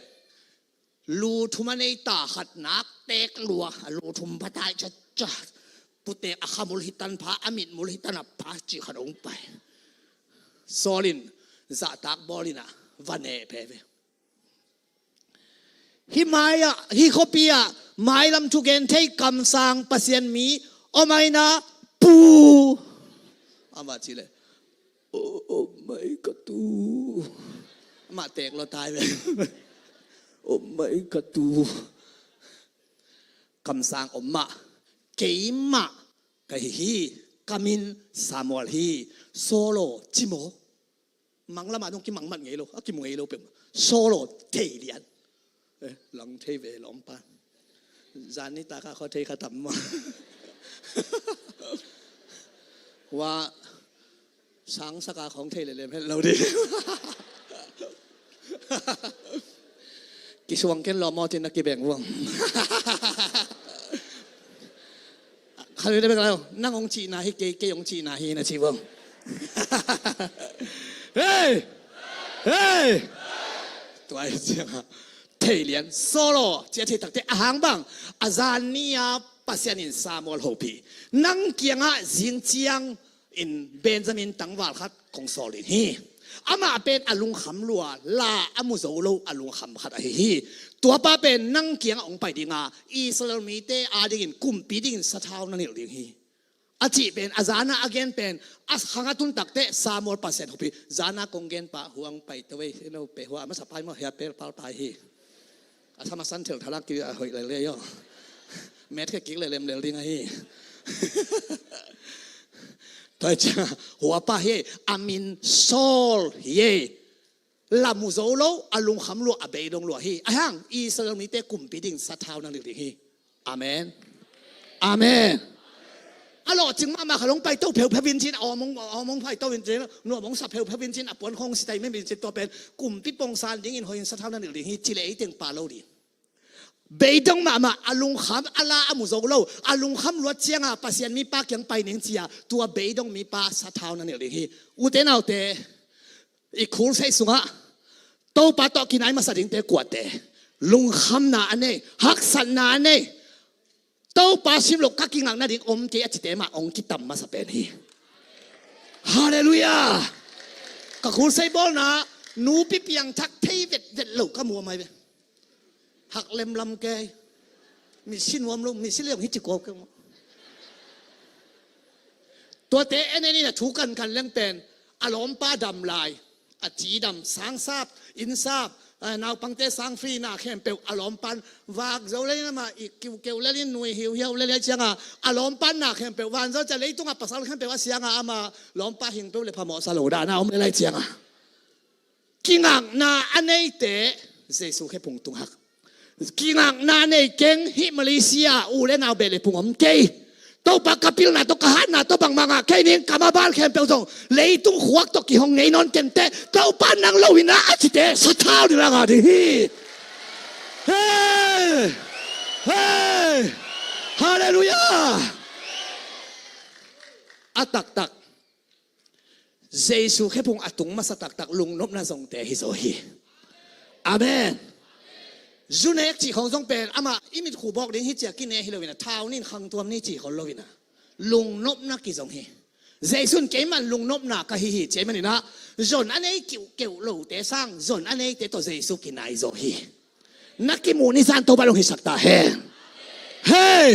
Lu thum a nei ta khat nak tek lua, a lu thum pha tai caca. Putek a khamul hi tan pha, a mitmul hi tan a pha ci khat ong pai. Saul in zahtak bawl in a va neh phe ve. Hih mai-ah, hih khuapi-ah mailam thugen thei kamsang Pasian mi om aina pu. Amah ci le. Oh, oh mai ka tu. Amah tek lo tai ve. Oh mai ka tu. Kamsang om mah, keimah ka hi hi, ka min Samuel hi. Saul aw ci maw. Manglamah dong kimangmat ngei lo, a kimu ngei lo peuh. Saul aw thei lian. Eh, lang thei ve lawmpa. Zan nitak a khaw thei kha tam maw. Hua sangsak a khawng thei lelem het lo ding. Kisuang ken lawm aw tin na kibeng vuang. Khalui le bek lai aw, nang ong cihna hi, kei, kei ong cihna hi na ci vuang. Hei! Hei! Tua hi ciang a thei lian Saul aw, cia thei takte a hang bang. A zan ni a Pasian in Samuel hopih. Nang kiangah zingciang in Benjamin tangval khat kong sawl ding hi. Amah pen a lungkham lua, la a mu zo lo a lungkham khat ahi hi. Tuapa pen nang kiangah hong pai dinga Israel mite adingin kumpi dingin sathau na nilh ding hi, a cih pen a zana a gen pen a khang a tun takteh Samuel Pasian hopih. Zana kong gen pah huang pai tawei, no pe hua masa pai maw, hia pel pal pai hi. A sama san thel thalak ki a hoih lele yo. Met khe kik lelem lel ding ahi. Tua ciang hua pa hi, a min Saul hi. La mu zo lo, a lungkham lua, a beidong lua hi. A hang Israel mite kumpi ding sathau na nilh ding hi. Amen. Amen. A lawhcing mahmah kha long pai to pheupheu in cin, a awmong, a awmong pai to in cin, nuamong sa pheupheu in cin, a puan khong sitai mem in cin, tua pen kumpi pongsan dingin hoihin sathau na nilh ding hi, ci le ei teng pa lo ding. Beidong mahmah, a lungkham, a la a mu zo lo, a lungkham luat cianga Pasian mipa kiang pai ning cia, tua beidong mipa sathau na nilh ding hi. Ute naute, i khulsei sungah Topa tawh kinai masa dingte kuate, lungkhamna a nei, haksatna a nei, Topa sim lo ka kingak nading om kei a cite mah hong kitam masa pen hi. Halleluiah. Ka khulsei bawlna nupi piangthak thei vetvet lo ka muam ai ve. Hak lemlam kei. Misi nuam lo, misi liang hi ci kua kei maw. Tuate en en in a thu kankan leng pen a lawmpa dam lai, a ci dam, sang sap, inn sap, eh, naupangte sang free na khempeuh a lawmpan vak zo lelin ama i kiukeu lelin nui hiuhiau lelin cianga a lawmpan na khempeuh van zo cia leitunga pasal khempeuh a sianga ama lawmpa hingpeuh le phamawhsa lo dana om lelai cianga. Kingakna a neite Jesu khe pung tung hak. Kingakna nei keng hih Malaysia u le nau beh le pung om kei. Topa ka pilna tawh ka hatna tawh bangmah ngah kei ning, ka maban khempeuh zong leitung khuak tawh kihong ngei nawn kenteh, Topa nang lo hi na a cite sathau ding la ngah ding hi. Hei! Hei! Halleluiah! A taktak Jesu khephung a tung masa taktak lungnopna zongte hi zaw hi. Amen. Zu nek cih khong zong pen amah i mitkhu bawk ding hi cia kine hi loin a thau nin khangtuam ni cih khol loin a lungnopna kizong hi. Jesu in keiman lungnopna ka hi hi cia i manin ah zon a nei kiuhkeuh lote sang zon a neite tawh Jesu kinai zaw hi. Na kimuh ni zan Topa long hisak ta hen. Hei!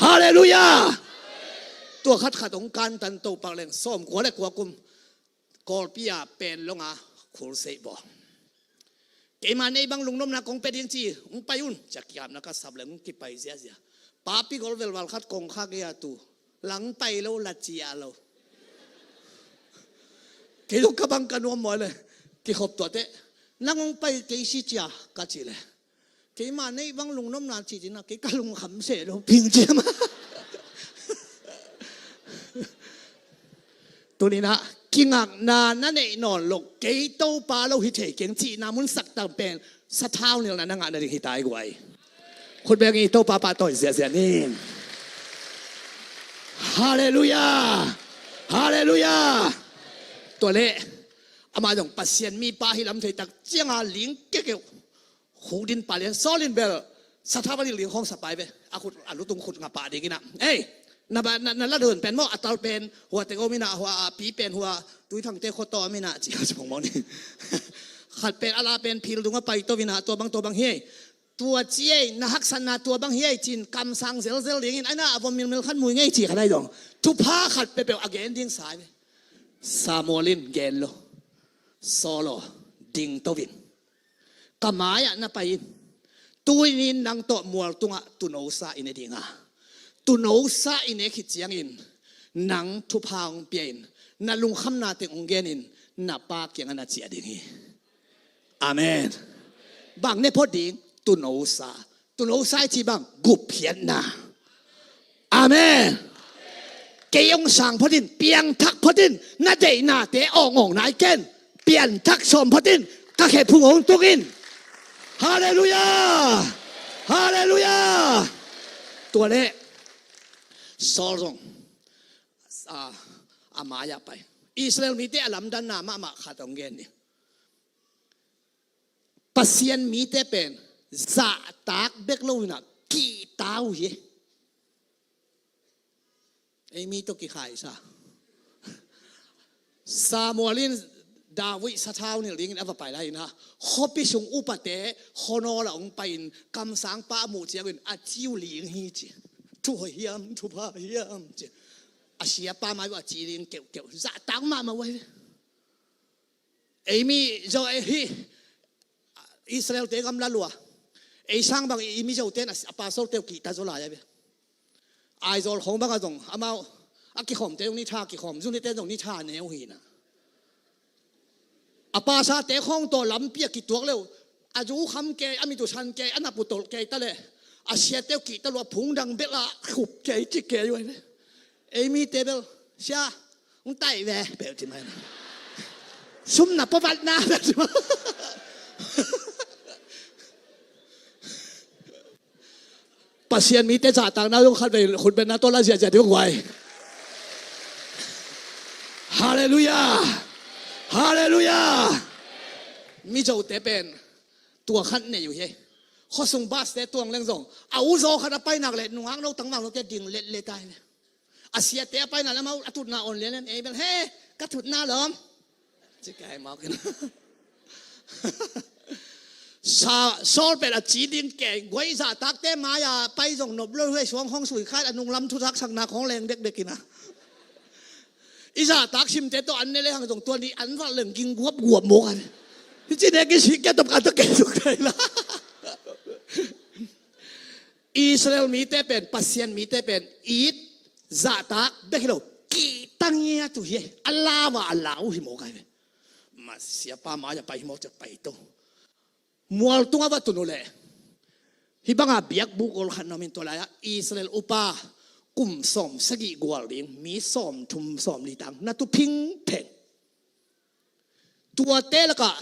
Halleluiah! Tua khatkhat hong kantan Topa leng sawm kua le kua kum Kawlpi a pen longa khulseih baw. Keima nei bang lungnopna kong pia ding ci hong pai un cia kiapna ka sap leng hong kipai ziazia. Papi gol velval khat kong kha gei a tu lang pai lo la cia lo. Kei lo ka bang ka nuam mawi le kikhop tuate nang hong pai kei si cia ka ci le. Keima nei bang lungnopna ci cina kei ka lungkham se lo ping ciama. Tuninah kingakna na neih nawn lo kei Topa lo hi thei keng cihna mun saktam pen sathau nilna na ngah nading hi tai guai. Khutbeng i Topa pahtawi ziahziah nin. Halleluiah. Halleluiah. Tua leh amah zong Pasian mipa hi lam theitak cianga ling kekeuh. Khukdin palian sawlin bel sathau a nih ling khawng sapai ve. A khut a lutung khut nga pah dinginah ei na, na, na la dun pen maw a tal pen hua tegom inah hua a pi pen hua tuithangte khuataw a minah ci a ci phongmawh ni. Khat pen a la pen phil dunga paito inah tua bang tua bang hi ei. Tua ci ei na haksatna tua bang hi ei cin kamsang zelzel dingin aina a vom milmil khan mui ngei ci khat ai dong. Thupha khat pepeuh a gen ding sai ve. Samuel in gen lo. Saul aw dingto in. Ka mai-ah na pai in. Tuinin nang tawh mual tungah tunosa i ne dinga tunosa i ne khit ciangin nang thupha hong pia in na lungkhamna teng hong genin na pa kiangah na ciah ding hi. Amen. Bang ne phot ding tunosa. Tunosa i ci bang gupkhiatna. Amen. Kei hong sang photin piangthak photin na deihnate awngawng nai ken pianthak sawm photin ka khephung hong tungin. Halleluiah. Halleluiah. Tua leh Saul zong a, a mai-ah pai. Israel mite a lamdanna mahmah khat hong gen ni. Pasian mite pen zahtak bek lo inah kihta uh hi. Ei mi tawh kikhaisa. Samuel in David sathau nilh dingin a va pai lai-in ah, khuapi sung upate khuanawl ah hong pai-in kamsangpa a muh ciangin a ci uh ling hi ci. Thu hoih hiam, thupha hiam ci. A siapa mai uh a ci ling keuhkeuh. Zahtak mahmah uh ahi ve. Ei mi Zo, ei hi Israel-te gamla lua. Ei sang bang i Mizo ten a, a pastor-te uh kihta zaw lai a ve. Aizawl khawng bangah zong amau a kikhawmte zong ni tha kikhawm, zunite zong ni tha neu hi na. A pastor-te khawng tawh lampi a kituak leu, a zu kham kei, a mit uh san kei, a nap uh tolh kei ta leh, a siate uh kihta lua, phung dang bel a khup kei ci kei uh ahi ve. Ei mite bel, sia, hong tai ve, peuh ci mai na. Sum na pawvatna, peuh ci mai. Pasian mite zahtakna zong khat vei khutbetna tawh la ziahziah ding uh guai. Halleluiah. Halleluiah. Mizote pen tua khat nei uh hi. Khuasung bus-te tuang leng zong a uzaw khat a pai nak leh nungak no tangval note ding letlet ai ve. A siate a paina lam a tutna on lianlian, ei bel, he, ka tutna lawm. Ci kai mawk in. Sa, Saul pen a ci ding kei, guai zahtakte mai-a pai zong nop lo, huai suang hong sui khat a nunglam thuzaksakna khawng leng dekdek in a. I zahtak simte tawh an ne le hang zong tua ni an valh leng ging guapguap mawk a. Hi ci ne ki sik kia tawp ka tawh kei suk thei la. Israel mite pen, Pasian mite pen, it, zahtak bek hi lo, kihta ngiat uh hi, a lau a, a lau uh hi mawk ai ve. Masiapa mai-ah pai hi mawk ciah pai to. Mual tungah va tun uh leh, hih bangah biakbuk gol khat na om in tua lai-ah Israel upa kum sawm sagih gual ding, mi sawm thum sawm li tang, na tu phingpheng. Tuate lakah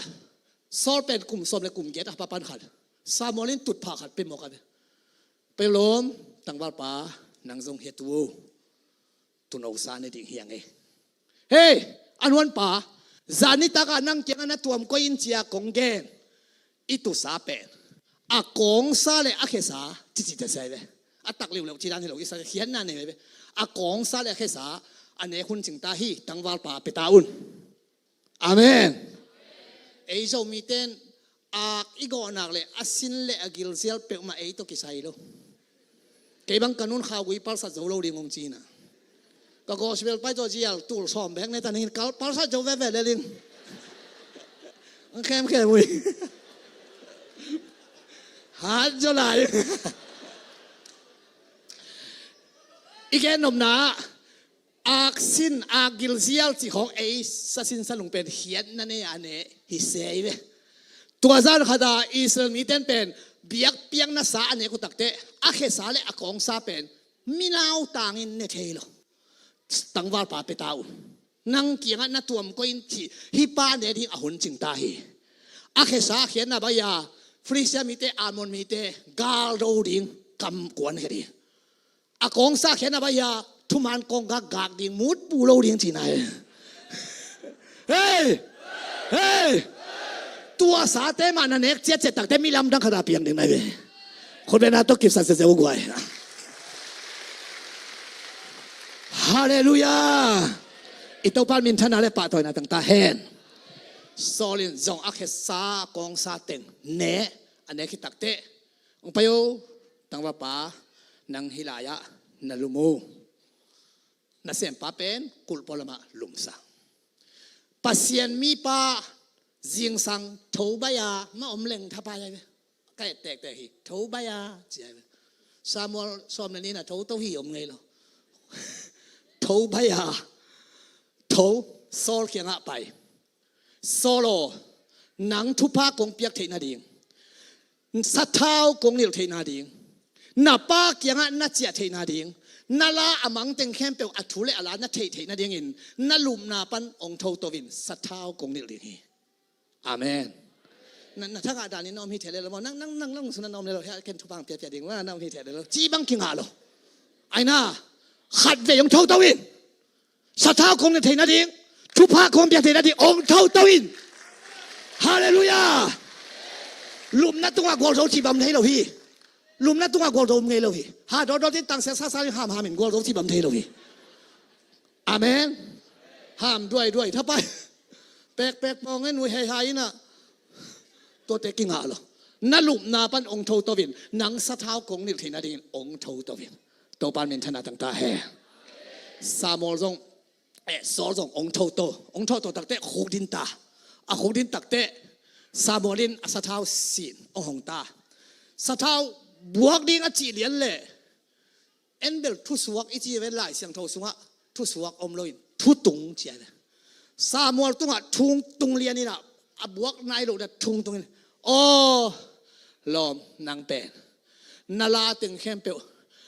Saul pen kum sawm le kum giat a pa pan khat, Samuel in tutphah khat pia mawk a ve. Pai lawm, tangvalpa, nang zong hi a tu, tuunosa ne ding hi a ngei. Hei, a nuanpa, zan nitakah nang kiangah na tuam koih in ci-a kong gen i tuusa pen a kawngsa le a khesa cici ta sai ve. A tak liuleu ci dan hi lo, i sa khiatna nei ve. A kawngsa le a khesa a nek hun cing ta hi, tangvalpa pia ta un. Amen. Ei Zomite in ak i gawh nak le a sin le a gilzial peuhmah ei tawh kisai lo. Kei bang ka nun khaugui palsat zo lo ding hong ci na. Ka gospel pai tawh zial tul sawm bek ne ta ning kal palsat zo veve le ding. Ang khemkhem ui. Hat zo lai. I gen nopna, ak sin, ak gilzial cih khawng ei sa sin sa lung pen khiatna nei a ne hi se hi ve. Tua zan khat a Israel mite in pen biakpiakna sa a nek uh takteh a khesa le a kawngsa pen mi nautangin ne thei lo. Tangvalpa pia ta uh. Nang kiangah na tuam koih in cih hih pa ne ding a hun cing ta hi. A khesa khiatna bai-a Filistia mite, Ammon mite galdo ding kam kuan khe ding. A kawngsa khiatna bai-a thuman kawng gakgak ding, mutpu lo ding cihna hi. Hei! Hei! Tua sate mah na nek ciatciat takte mi lamdang khat a piang ding na hi ve. Khutbetna tawh kipsak sese uh guai. Halleluiah. I Topa minthanna le pahtawina tang ta hen. Saul in zong a khesa kawngsa teng ne a nek hi takteh, hong pai o, tangvalpa, nang hih lai-ah na lum uh. Na sempa pen kulh pualamah lumsa. Pasian mipa zingsang tho bai-a mah om leng thapai ai ve. Ka et tektek hi, tho bai-a ci ai ve. Samuel sawm le nihna tho tho hi om ngei lo. Tho bai-a, tho, Saul kiangah pai. Saul aw, nang thupha kong piak theih nading, sathau kong nilh theih nading, na pa kiangah na ciah theih nading, na la a mang teng khempeuh a thu le a la na theih theih nadingin na lupna pan hong tho to in, sathau kong nilh ding hi. Amen. Na, na thangah danin na om hi thei lel maw? Nang, nang, nang, nang sung na om lel lo, hia ken thupha piak piak ding, na, na om hi thei lel lo. Ci bang kingah lo. Ai na, khat vei hong tho to in. Sathau kong nilh theih nading, thupha kong piak theih nading hong tho to in. Halleluiah. Lupna tungah gualzo cih bang om thei lo hi. Lupna tungah gualzo om ngei lo hi. Ha dawtdawt in tangsiak sasa in hamham in gualzo cih bang om thei lo hi. Amen. Ham duaiduai thapai. Pekpek pawng en ui hei hai inah. Tuate kingah lo. Na lupna pan ong thoto in. Nang sathau kong nilh theihna dingin ong thoto in. Topan minthanna tangta he. Samuel zong, eh, Saul zong ong thoto. Ong thoto takte khukdin ta. A khukdin takte Samuel in a sathau sin ong hong ta. Sathau buak ding a cih lian leh en bel thusuak i ci ve, Lai Siangtho sungah thusuak om loin thutung ci a ve. Samuel tungah thungtung lian inah a buak nai lo na thungtung in, aw lawm, nang pen na la teng khempeuh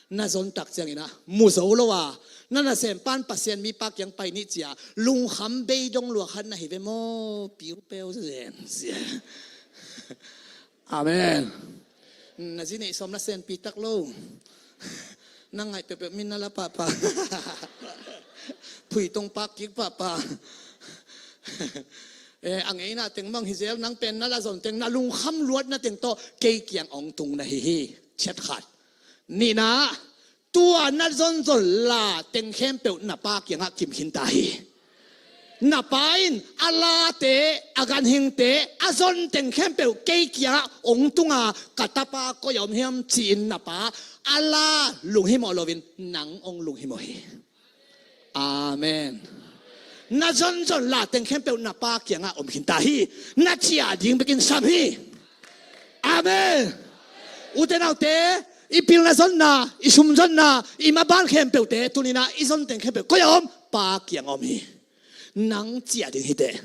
na zon tak cianginah mu zo lo a, na nasem pan Pasian mipa kiang pai nih cia lungkham bei dong lua khat na hi ve maw, piupeu zen sia. Amen. Na zi neih sawm na senpi tak lo. Na ngaih peuhpeuh min na la pahpah. Phuitong pak kik pahpah. Eh, a ngeina teng mang hi zel, nang pen na la zon teng na lungkham luatna teng tawh kei kiang ong tung na hi hi. Chiat khat. Nihna, tua na zonzon la teng khempeuh na pa kiangah kim khin ta hi. Na pa in a late, a ganhingte, a zon teng khempeuh kei kiangah ong tunga, ka tapa koi a om hiam ci-in na pa a la lunghimawh loin nang ong lunghimawh hi. Amen. Na zonzon la teng khempeuh na pa kiangah om khin ta hi. Na ciah ding bekin sam hi. Amen. Ute naute, i pilna zonna, i sum zonna, i maban khempeuhte tuninah i zon teng khempeuh koi a om? Pa kiang a om hi. Nang ciah ding hi teh.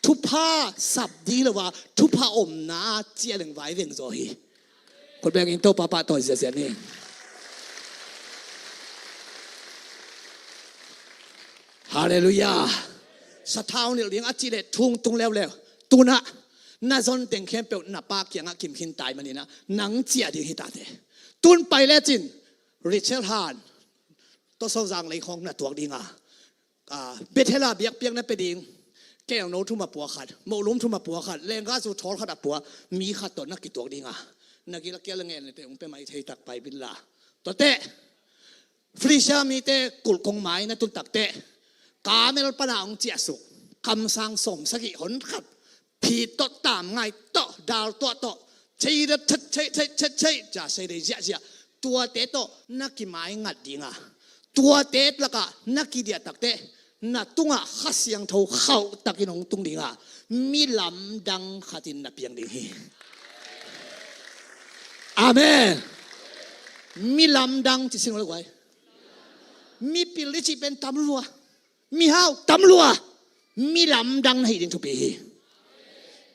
Thupha sap ding lo a, thupha omna ciah leng vai veng zaw hi. Khut bengin Topa pahtawi ziazia ni. Halleluiah. Sathau nilh ding a cih leh thungtung leuleu. Tunah na zon teng khempeuh na pa kiangah kim khin tai maninah nang ciah ding hi tate. Tun pai lecin Rachel han Tawsaw Zang lei khawng na tuak dinga, ah, Bethel ah biakpiakna pia ding kelno thum a pua khat, mohlum thum a pua khat, lengga zu thawl khat a pua mi khat tawh na kituak dinga, na gil a kial a ngen lete ung pia mai thei tak pai bil la. Tuate Filistia mite kulh kong mai na tun takte, Karmel pana hong ciahsuk kamsang sawm sagih hon khat, phit tawh, tamngai tawh, dal tuah tawh, cei dep chet cei cei chet cei ca sei dei ziahziah, tuate tawh na kimai ngat dinga, tuate lakah na kidiah takte na tungah Kha Siangtho khauh takin hong tung dinga, mi lamdang khatin na piang ding hi. Amen. Mi lamdang ci sing lo guai. Mi pil i cih pen tam lua. Mi hau tam lua. Mi lamdang na hi ding thupi hi.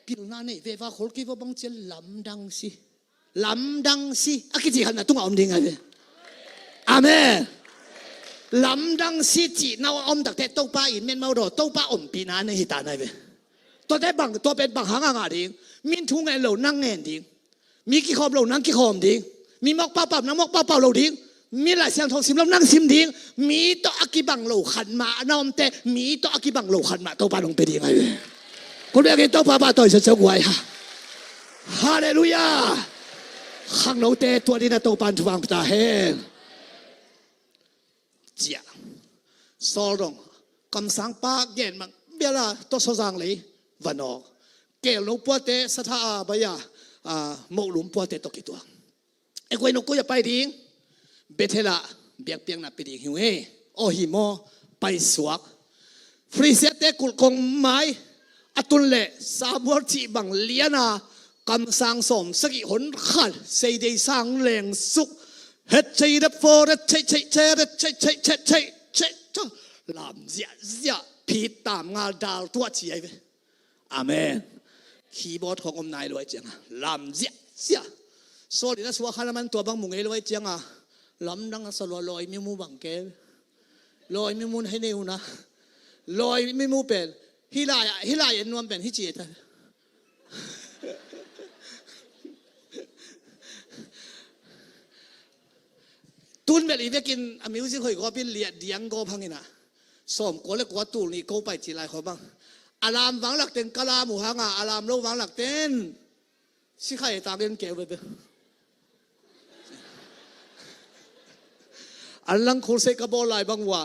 Pilna nei veva khol kei va bang cia lamdang si. Lamdang si a kici khat na tungah om ding ai ve. Amen. Lamdang si cih na om takte Topa in men mau daw, Topa ompihna na hi ta nai ve. Tuate bang, tua pen bang hang a ngah ding? Min thu ngen lo nang ngen ding. Mi kikhawm lo nang kikhawm ding. Mi mawk paupau nang mawk paupau lo ding. Mi Lai Siangtho sim lo nang sim ding. Mi tawh a kibang lo khat mah na omte, mi tawh a kibang lo khat mah Topa nong pia ding ai ve. Kul biakin Topa pahtawi sa ceu guai ha. Halleluiah. Khangnote tua dina Topa in thuvang pia ta hen. Ciah. Saul dong kamsang pa gen mang biala Tawsaw Zang lei vanawk. Kelno puate satha a baya, a, mohlum puate tawh kituak. E kuai no kuai a pai ding? Bethel ah biakpiakna pia ding hi uh e. Aw hi maw? Paisuak. Filistia-te kulh kong mai a tun leh Samuel cih bang liana kamsang sawm sagih hon khat, seidei sang lengsuk, het cei dep for, het cei cei cei, het cei cei cei cei cei, lam ziahziah, phit tam ngal dal tuah ci ai ve. Amen. Keyboard khong om nai luai cianga lam ziahziah. Saul in a suah khan a man tua bang mu ngei luai cianga lamdang a sa lua, lawi mimu bang ke. Lawi mimun hei nei una. Lawi mimu pen hih lai ah, hih lai en nuam pen hih ci ta. Tun bel i vekin a music hoih gawpin liah diang gawp hangin ah, sawm kua le kua tul nih ko pai ci lai khawm bang. A lam vanglak ten ka lam uh hanga a lam lo vanglak ten sikhai tangin keu bebe. An lang khul sei ka bawl lai bang uh a,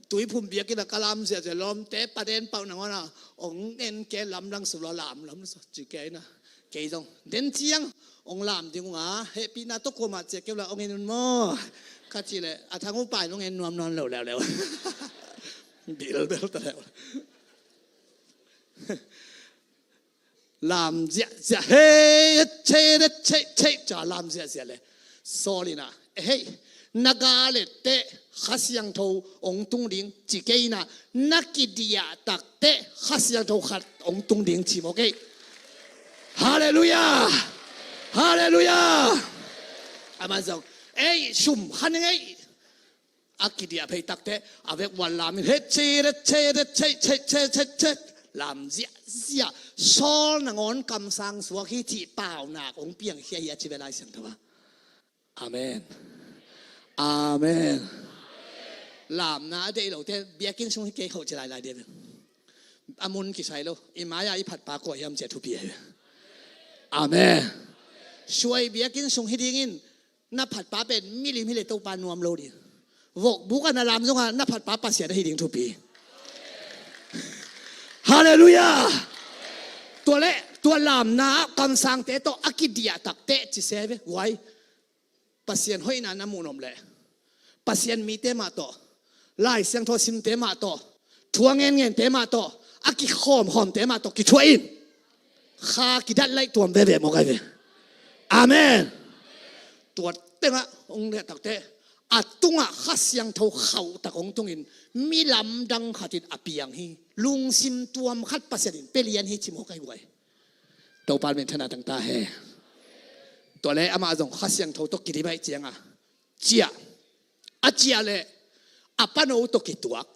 Tuiphum biakinn ah ka lam ziahziah, lawmte paden pauh nangawn ah, ong en kei, lamdang suk lo, lam lam suk ci kei na. Kei zong den ciang ong lam ding ung a, hehpihna tawh kuamah ciah kei un la, ong en un maw, ka cih leh a Thang U pa in ong en nuam nawn lo leuleu. Bilbel ta leu. Lam ziahziah, hei, hei, hei, hei, hei, ca lam ziahziah leh Saul in ah, hei, na gal et teh Kha Siangtho ong tung ding ci kei in ah, na kidiah tak teh Kha Siangtho khat ong tung ding ci mawk ei. Halleluiah! Halleluiah! Amah zong, ei, sum khan ing ei. A kidiah phei tak teh a vekun lam in, hei, hei, hei, hei, hei, hei, hei, hei, hei, lam ziahziah. Saul nangawn kamsang suak hi cih paunak ong piangkhia hi a ci ve Lai Siangtho ah. Amen. Amen. Lamna a deih lote biakinn sung hi kei khawh ci lailai ding ve. A mun kisai lo. I mai-ah i phatpa kua hiam ci a thupi ahi ve. Amen. Suai biakinn sung hi dingin na phatpa pen milim hi leh Topa nuam lo ding. Vokbuk ah na lam zongah na phatpa Pasian ahi ding thupi. Halleluiah! Tua leh tua lamna ah kamsangte tawh a kidiah tak teh ci se ve guai. Pasian hoihna na muh nop leh, Pasian mite mah tawh, Lai Siangtho simte mah tawh, thu a ngenngente mah tawh, a kikhawmkhawmte mah tawh kithuah in. Kha kidat laih tuam veve mawk ai ve. Amen. Tua tengah ong liah tak teh a tungah Kha Siangtho khauh tak ong tungin, mi lamdang khat in a piang hi. Lungsim tuam khat Pasian in pia lian hi ci mawk ai guai. Topa min thang a tang ta hen. Tua leh amah zong Kha Siangtho tawh kidim ahih ciangah ciah. A ciah leh a pano tawh kituak.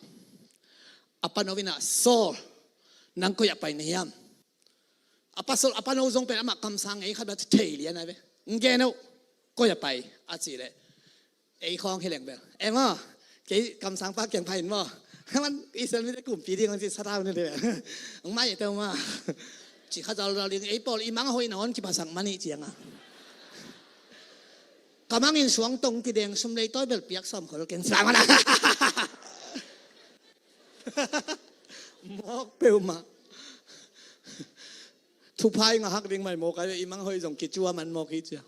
A pano in ah, Saul, nang koi ah pai na hiam? A pasal, a pano zong pen amah kamsang ngei khat bang thei lian ai ve. Ngen oh, koi ah pai a cih leh, ei khawng hi leng bel, e maw, kei kamsangpa kiang pha in maw, man Israel mite kumpi ding ong ci sa tau ni de. Ong mai e tau maw, ci kha zalzal ding, ei pawl i mang a hoih nangawn kiphasak man ih ciangah. Ka mangin suangtong kideng, sum lei tawi bel piak sawm khol keng sa man a. Mawk peuhmah. Thupha i ngah hak ding mai mawk ai ve, i mang hoih zong kicua man mawk hi cia.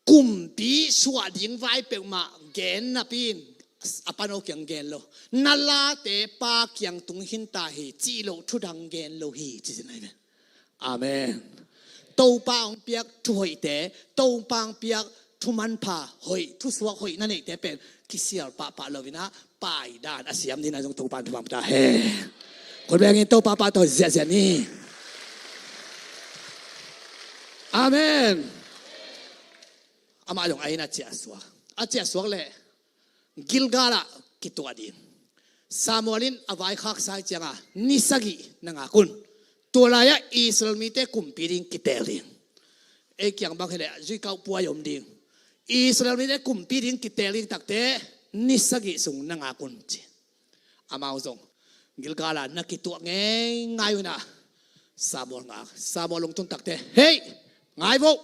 Kumpi suah ding vai peuhmah gen napi in a pano kiang gen lo. Na late Pa kiang tung khin ta hi cih loh thudang gen lo hi ci zen ai ve. Amen. Topa ong piak thuhoihte, Topa ong piak thumanpha hoih, thusuak hoih na neihte pen kisial pahpah lo in ah, paidan a siam ding in ah zong Topa in thupha ta hen. Khut bengin Topa pahtawi ziahziah ni. Amen. Amah zong a inn a ciahsuak. A ciahsuak leh Gilgal ah kituah ding. Samuel in a vaikhaksa ih ciangah ni sagih na ngak un. Tua lai-ah Israel mite kumpi ding kiteel ding. Ei kiang bang hi leh zuikauh puai om ding. Israel mite kumpi ding kiteel ding takte ni sagih sung na ngak un ci. Amau zong Gilgal ah na kituah ngeingai un ah Samuel ngak. Samuel ong tun takte, hei, ngai vo.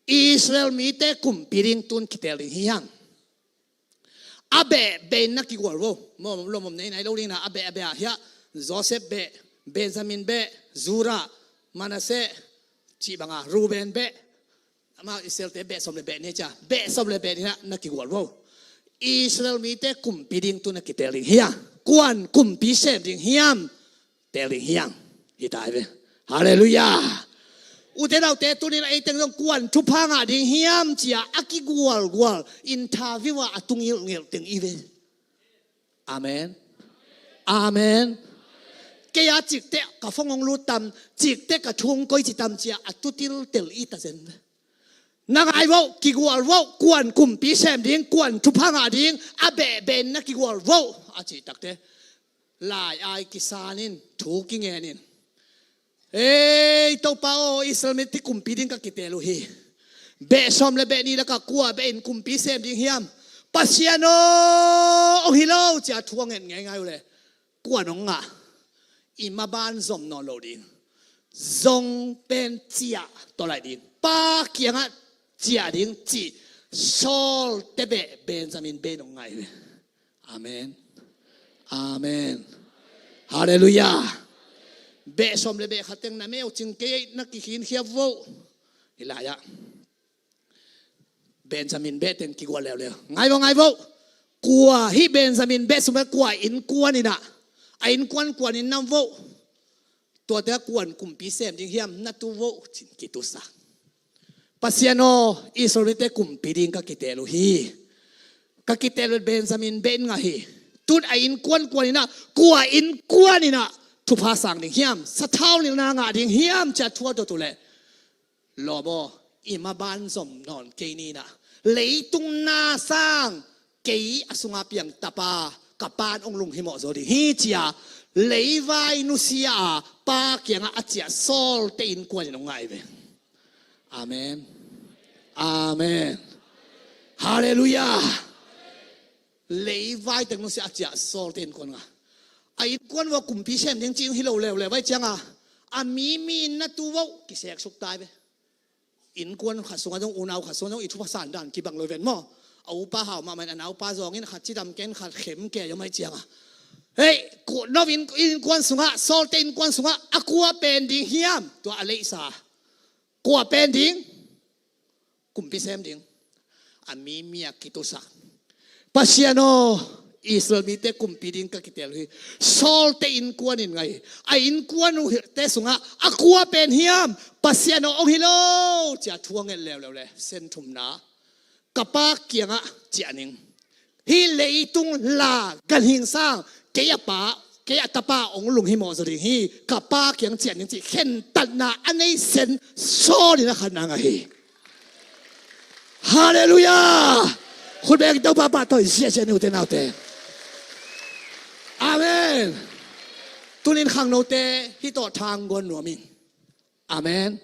Israel mite kumpi ding tun kiteel ding hi hang. A beh beh in na kigual vo. Maw, lomom nei nai lo ding in ah, a beh a beh ah hiah Joseph beh, Benjamin beh, Judah, Manasseh, cih bangah Reuben beh, amau Israelte beh sawm le beh nei cia, beh sawm le beh in ah na kigual vo. Israel mite kumpi ding tun na kiteel ding hi hang. Kuan kumpi sem ding hiam? Teel ding hi hang. Hi ta ai ve. Halleluiah. Ute naute, tuni-in ah ei teng zong kuan thupha ngah ding hiam ci-a a kigualgual, interview ah a tu ngilhngilh teng i ve. Amen. Amen. Kei a cikteh ka phone hong lut tam, cikteh ka thu hong koici tam ci-a a tu tiltel i ta zen. Na ngai vo, kigual vo, kuan kumpi sem ding, kuan thupha ngah ding, a beh beh in na kigual vo a cih takte, lai-ai kisan in, thu kingen in, ei Topa aw, Israel mite kumpi ding ka kiteel uh hi. Beh sawm le beh nih lakah kua beh in kumpi sem ding hiam? Pasian aw, ong hi lo ci-a thu a nget ngeingai uh leh, kuan ong ngah? I maban zom nawn lo ding. Zong pen ciah tawh laih ding. Pa kiangah ciah ding cih Saul te beh Benjamin beh in hong ngai ve. Amen. Amen. Halleluiah. Beh sawm le beh khat teng na meucing kei ei, na kikhin khiap vo. Hi lai-ah Benjamin beh teng kigual leuleu. Ngai vo, ngai vo. Kua hih Benjamin beh sungah kua innkuan in ah, a innkuan kua in nam vo, tuate a kuan kumpi sem ding hiam, na tu vo, ci-in kitusak. Pasian aw, Israel mite kumpi ding ka kitel uh hi. Ka kitel uh Benjamin beh in ngah hi. Tun a innkuan kuan in ah, kua innkuan in ah thupha sang ding hiam, sathau nilhna ngah ding hiam, ci-a thu a dot uh leh, lawm aw, i maban zom nawn kei ni in ah, leitung na sang kei a sungah piang tapa ka pa'n hong lunghimawh zaw ding hi, ci-a leivai nusia a pa kiangah a ciah Saul te innkuan in hong ngai ve. Amen. Amen. Halleluiah. Leivai teng nusia a ciah Saul te innkuan ngah. A innkuan vua kumpi sem ding ci-in hi lo leuleu vai cianga, a mi mi in na tu vo, kiseksuk tai ve. Innkuan khat sungah zong, unau khat sungah zong i thupha san dan kibang lo ven maw. A upa hau mahmah in a naupa zawngin khat cidam ken khat khem ke a mai cianga, hei, ku-, no inn-, innkuan sungah, Saul te innkuan sungah a kua pen ding hiam, tua a leisa. Kua pen ding? Kumpi sem ding. A mi mi a kitusak. Pasian aw, Israel mite kumpi ding ka kitel uh hi. Saul te innkuan in ngai. A innkuan uh te sungah a kua pen hiam, Pasian aw, hong hi lo, ci-a thu a nget leuleu leh, sen thumna, ka pa kiangah ciah ning. Hih leitung la ganhing sang kei a pa, kei a tapa hong lunghimawh zaw ding hi. Ka pa kiang ciah ning, ci khentatna a nei sen Saul in a khatna ngah hi. Halleluiah. Khut beng in Topa pahtawi ziahziah ni, ute naute. Amen. Tunin khangnote hih tawh thangguan nuam ing. Amen.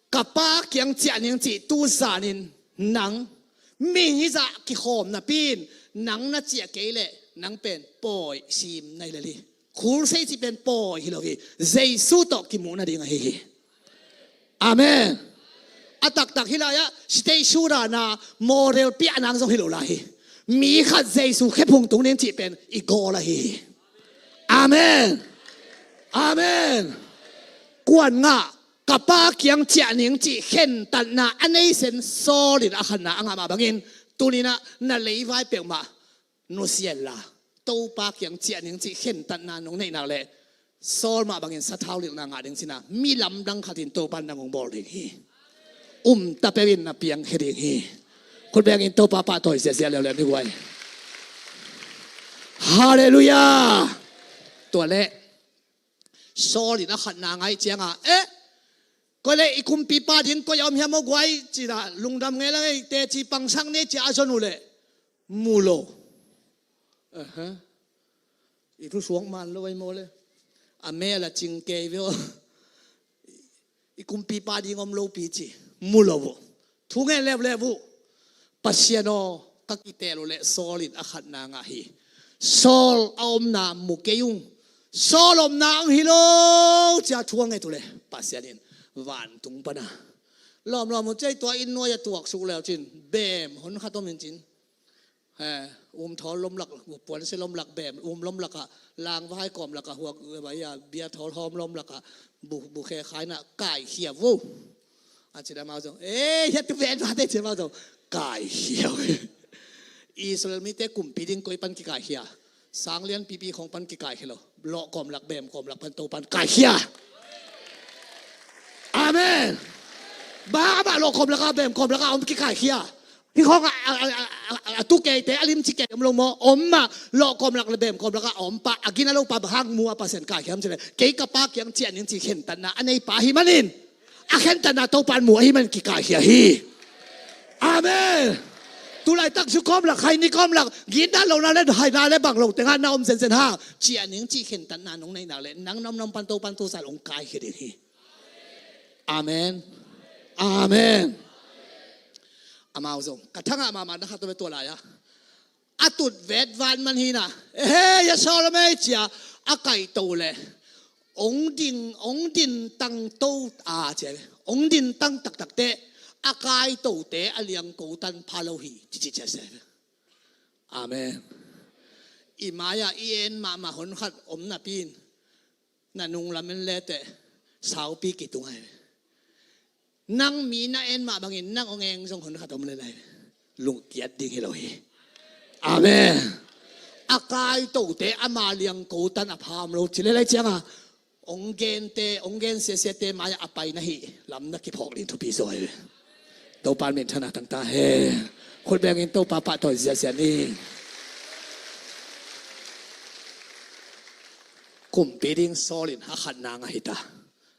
Ka pa kiang ciah ning cih tu zanin nang mihing hizah kikhawm napi in, nang na ciah kei leh nang pen pawi sim nai lel hi. Khulsei cih pen pawi hi lo hi. Jesu tawh kimuh nading ahi hi. Amen. A taktak hih lai-ah stage show dana model piah nang zong hi lo lai hi. Mi khat Jesu khephung tung ning cih pen i gawl ahi hi. Amen. Amen. Kuan ngah, ka pa kiang ciah ning cih khentatna a nei sen Saul in a khatna a ngah mah bangin, tuninah na leivai peuhmah nusia inla, Topa kiang ciah ning cih khentatna nong neih nak leh, Saul mah bangin sathau lilhna ngah ding cina mi lamdang khatin Topa in nang hong bawl ding hi. Umta peuhin na piangkhia ding hi. Khut bengin Topa pahtawi ziahziah leuleu ni guai. Halleluiah. Tua leh Saul in a khatna ngaih cianga, eh, koi leh i kumpipa ding koi a om hiam aw guai, cina lungdam ngei la ngei, teci pangsak ni cia a zon uh leh mu lo. Aha. I thu suak man lo ai maw le. A mel a cing kei veo. I kumpipa ding om lopi ci mu lo uh. Thu ngen leuleu uh. Pasian aw, ka kitel uh leh Saul in a khatna ngah hi. Saul a omna mu kei ung. Saul omna ang hi lo cia thu a nget uh leh Pasian in vantung pana lawmlawm uh, cei tua inn nuai a tuaksuk leu cin, bem hon khat om in cin. He, um thawl lomlak, puanse lomlak, bem um lomlakah, langvai kawmlakah, huak, bia thawl hawm lomlakah, bu, bu khe khainah kaikhia vo. A cin amau zong, eh, hiatu ven vate cin amau zong kaikhia vo. Israel mite kumpi ding koi pan kikaikhia? Sanglian pipi khong pan kikaikhia lo. Lawh kawmlak, bem kawmlak pan Topan kaikhia. Amen. Bang amah lawh kawmlakah, bem kawmlakah om kikaikhia? Hih khong a, a, a, a, a, a tu keite, a limci kei om lo maw? Om mah, lawh kawmlak le bem kawmlakah a om pa, a gina lo pa bang hang mu a Pasian kaikhiam cileh? Kei ka pa kiang ciah ning ci khentatna a nei pa hi manin, a khentatna Topan mu ahi manin kikaikhia hi. Amen. Tulaitak zu kawmlak, haini kawmlak, gina lo na le, haina le bang lo tengah na om zenzen ha. Ciah ning ci khentatna nong neih nak leh, nang na om na om pan Topan tusan hong kaikhia ding hi. Amen. Amen. Amau zong ka thangah mahmah na khat tua lai-ah, a tut vet van man hina, ehe, ya Saul a mei cia a kaihto leh, ong ding, ong din tang to a cia, ong din tang taktak teh, a kaitote a liangko tan pha lo hi, cici ciasia hi ve. Amen. I mai-ah i en mahmah hon khat om napi in, na nunglam en leteh saupi kitung ahi ve. Nang mi na en mah bangin nang hong eng zong hon khat om le lai ve. Lungkiat ding hi lo hi. Amen. A kaitote ama liangko tan a pha om lo ci le lai cianga hong gente, hong gen siasiate mai-ah a pai na hih lam na kiphawk ding thupi zaw hi ve. Topa min thana tangta he. Khut bengin Topa pahtawi ziazia ni. Kumpi ding Saul in a khatna ngah hi ta.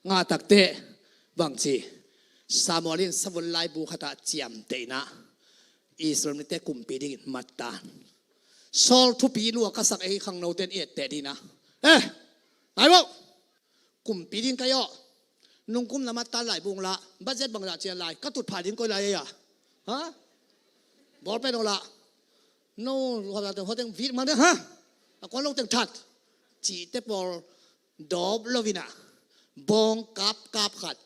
Ngah takteh bangci, Samuel in savun laibu khatah ciamtehna Israel mite kumpi dingin mattan. Saul thupi lua ka sak ei khangnote in i etteh dina. Eh, nai bo. Kumpi ding ka hi aw. Nungkum na mattan laibu la, budget bangzah cian lai, ka tutphah ding koi lai ei a. Ha? Bawlpen aw la. No, hoteng vit man ha. A kuan lo teng that. Cihte pawl dawp lo ina. Bawng kap kap khat.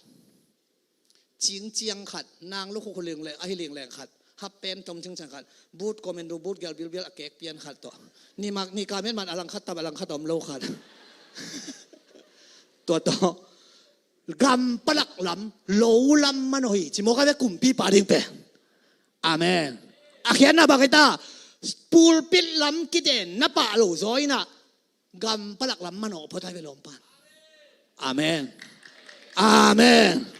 Cingciang khat, nang lukhu khuling le, ahi lingleng khat, hap pen tom cingciang khat, but commando, but gel bilbial a kek pian khat tawh. Ni mak, ni ka men man a lang khat tam, a lang khat om lo khat. Tua tawh. Gam palak lam, lo lam man aw hi, ci mawk a ve kumpipa ding pen. Amen. A khiatna bang hi ta, pulpit lam kiten na pah lo zaw ina, gam palak lam manawh phot ai ve lawmpan. Amen. Amen.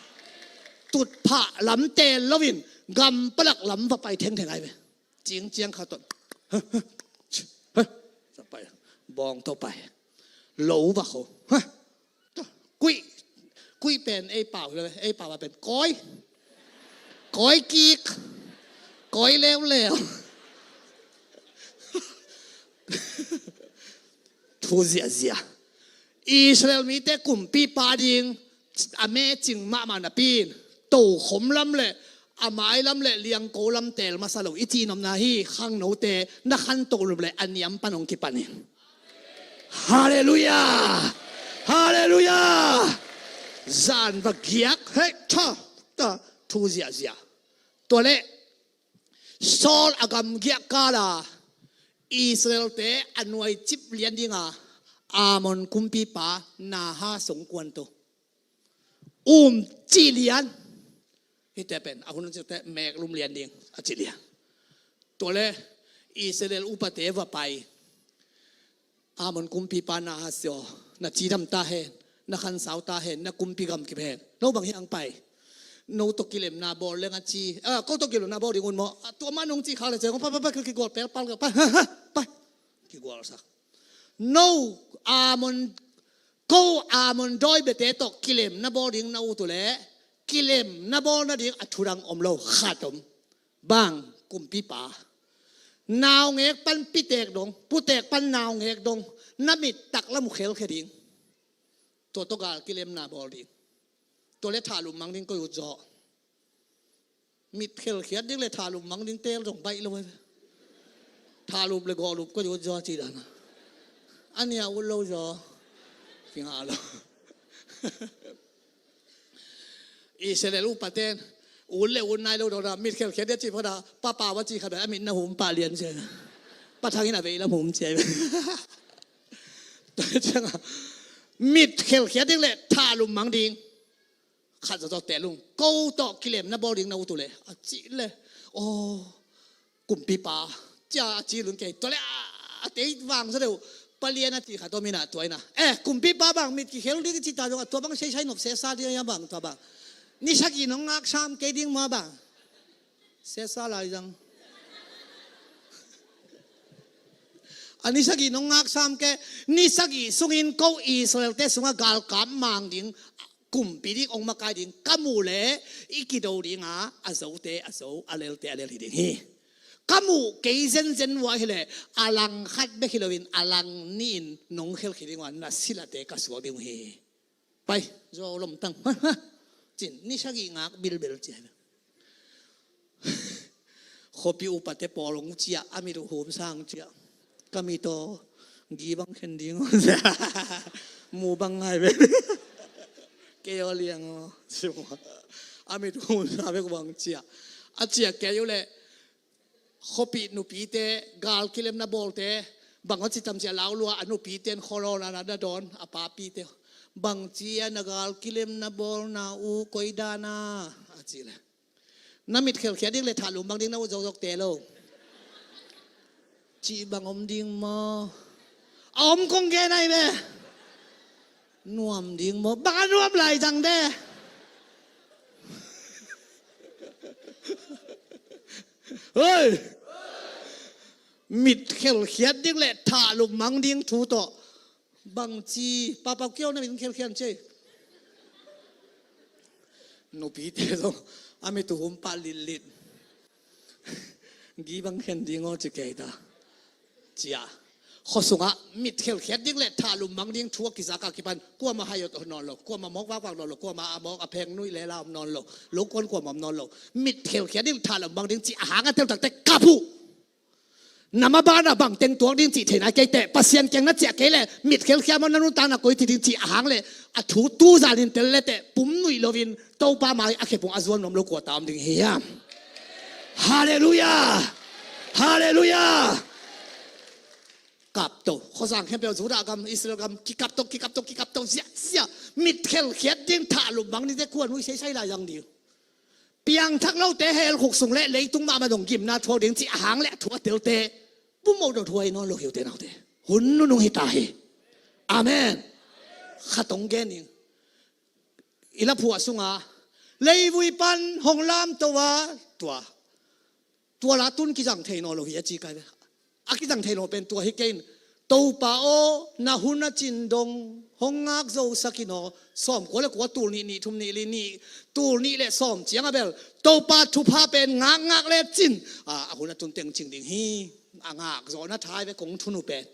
Tutphah lam teel loin gam palak lam va pai thengtheng ai ve. Cingciang khat tawh. Sa pai. Bawng tawh pai. Lo va kho. Kuih. Kuih pen ei pau hi lo ve. Ei pau a pen koi. Koi kik. Koi leuleu. Thu ziahziah. Israel mite kumpipa ding a mecing mahmah napi in, tokhom lam le a mai lam le liangko lam teel masa lo i cihnopna hi. Khangnote na khantoh lum le a niam pan hong kipan in. Halleluiah. Halleluiah. Zan va giak hei tha ta thu ziahziah. Tua le Saul a gamgiah kala Israelte a nuaicip lian dinga Ammon kumpipa Nahas hong kuanto. Um cih lian. Hite pen a hun cite meklum lian ding a cih lian. Tua le Israel upate va pai. Ammon kumpipa Nahas aw, na cidam ta hen, na khansau ta hen, na kumpi gamkip hen. No bang hi ang pai. No tawh kilemna bawl leng a ci. Ah, ko tawh kilemna bawl ding un maw. Ah, tua mah nong ci khak le ciang pai pai pai kigual pelpal pai. Pai. Kigualsak. No Ammon, ko Ammon dawi bete tawh kilemna bawl ding na ut uh leh kilemna bawl nading a thudang om lo khat om. Bang kumpipa. Naungek pan pitek dong, putek pan naungek dong, na mit taklam uh khelkhia ding. Tua tawh gal kilemna bawl ding. Tua le thahlum mang ding koi ut zaw. Mit khelkhiat ding le thahlum mang ding teel zong baih lo. Thahlum le gawhlup koi ut zaw ci dana. A nia ut lo zaw. Kingah lo. Israel upaten ut le ut nai lo dona mit khelkhiat dia ci phada papa wa ci khat a mit na hum pah lian sia. Pathangin a vei lam hum cia. Tua cianga mit khelkhiat ding le thahlum mang ding. Khat zawzaw teel ung ko tawh kilemna bawl ding na ut uh le a cih le aw. Kumpipa cia a ci lun kei tua le a tei vang zaw deuh. Palian a ci khat aw mina tua ina eh kumpipa bang mit kikhel ding ci ta zong a tua bang seisai nop sesa ding a bang tua bang. Ni sagih nong ngak sam kei ding mua bang. Sesa lai zang. A ni sagih nong ngak sam kei. Ni sagih sungin ko Israelte sunga galkap mang ding kumpi ding ong makai ding ka muh le i kido dinga a zote a zo a lelte a lel hi ding hi. Ka muh kei zenzen uh ahi le a lang khat bek hi loin a lang nih in nong khelkhi ding uh a na silate ka suak ding uh hi. Pai zo lomtang. Cin ni sagih ngak bilbel cia. Khuapi upate pawl hong ciah a mit uh hum sang ciah. Ka mit aw gi bang khen ding aw. Mu bang ngai ve. Kei aw liang aw. A mit hun sa bek bang cia. A cia kei uh leh khuapih nupite, gal kilemna bawlte, bang a ci tam cia lau lua, a nupite in khualawna na dawn, a papite. Bang cia na gal kilemna bawlna uh koi dana, a ci leh. Na mit khelkhiat ding le thahlum bang ding na ut zokzok te lo. Cih bang om ding maw? A om kong gen ai ve. Nuam ding maw? Bang a nuam lai zang de. Hoi! Mit khelkhiat ding le thahlum mang ding thu tawh. Bangci, papau kiau na min khelkhian cei. Nupite zong a mit uh hum pah litlit. Gi bang khen ding aw ci kei ta. Cia. Khuasungah mit khelkhiat ding le thahlum mang ding thu a kizak a kipan. Kuama hai awt nawn lo. Kuama mawk vakvak nawn lo. Kuama a mawk a pheng nuih le lam nawn lo. Lokuan kuama om nawn lo. Mit khelkhiat ding thahlum mang ding ci a hang a teltakte kap uh. Na ma banah bang teng tuak ding cih theihna kei teh, Pasian kiang na ciah kei leh, mit khelkhia maw, na nuntakna koi ci ding cih a hang leh, a thu tu zanin tel le teh, pum nuih loin, Topa mai a khepung a zuan nuam lo kua ta om ding hiam? Halleluiah! Halleluiah! Kap to, khuazang khempeuh Judah gam, Israel gam, kikap to, kikap to, kikap to, ziahziah, mit khelkhiat ding thahlum bang ding teh kua nuih seisai lai zang ding. Piangthak lote hell khuk sung le leitung mahmah dong gimna thuak ding cih a hang le a thu a telte. Pumawh dot huai nawn lo hi ute naute. Hun nunung hi ta hi. Amen. Khat hong gen ning. I laphuah sunga leivui pan hong lamto a tua. Tua la tun kizang thei nawn lo hi a ci kai ve. A kizang thei lo pen tua hi kei in. Topa aw, na hun a cin dong hong ngak zo sak in aw. Sawm kua le kua, tul nih, nih thum, nih li, nih, tul nih le sawm ciang a bel Topa thupha pen ngakngak le cin. A, a hun a tun teng cing ding hi. A ngak zawhna thai ve kong thunu pen.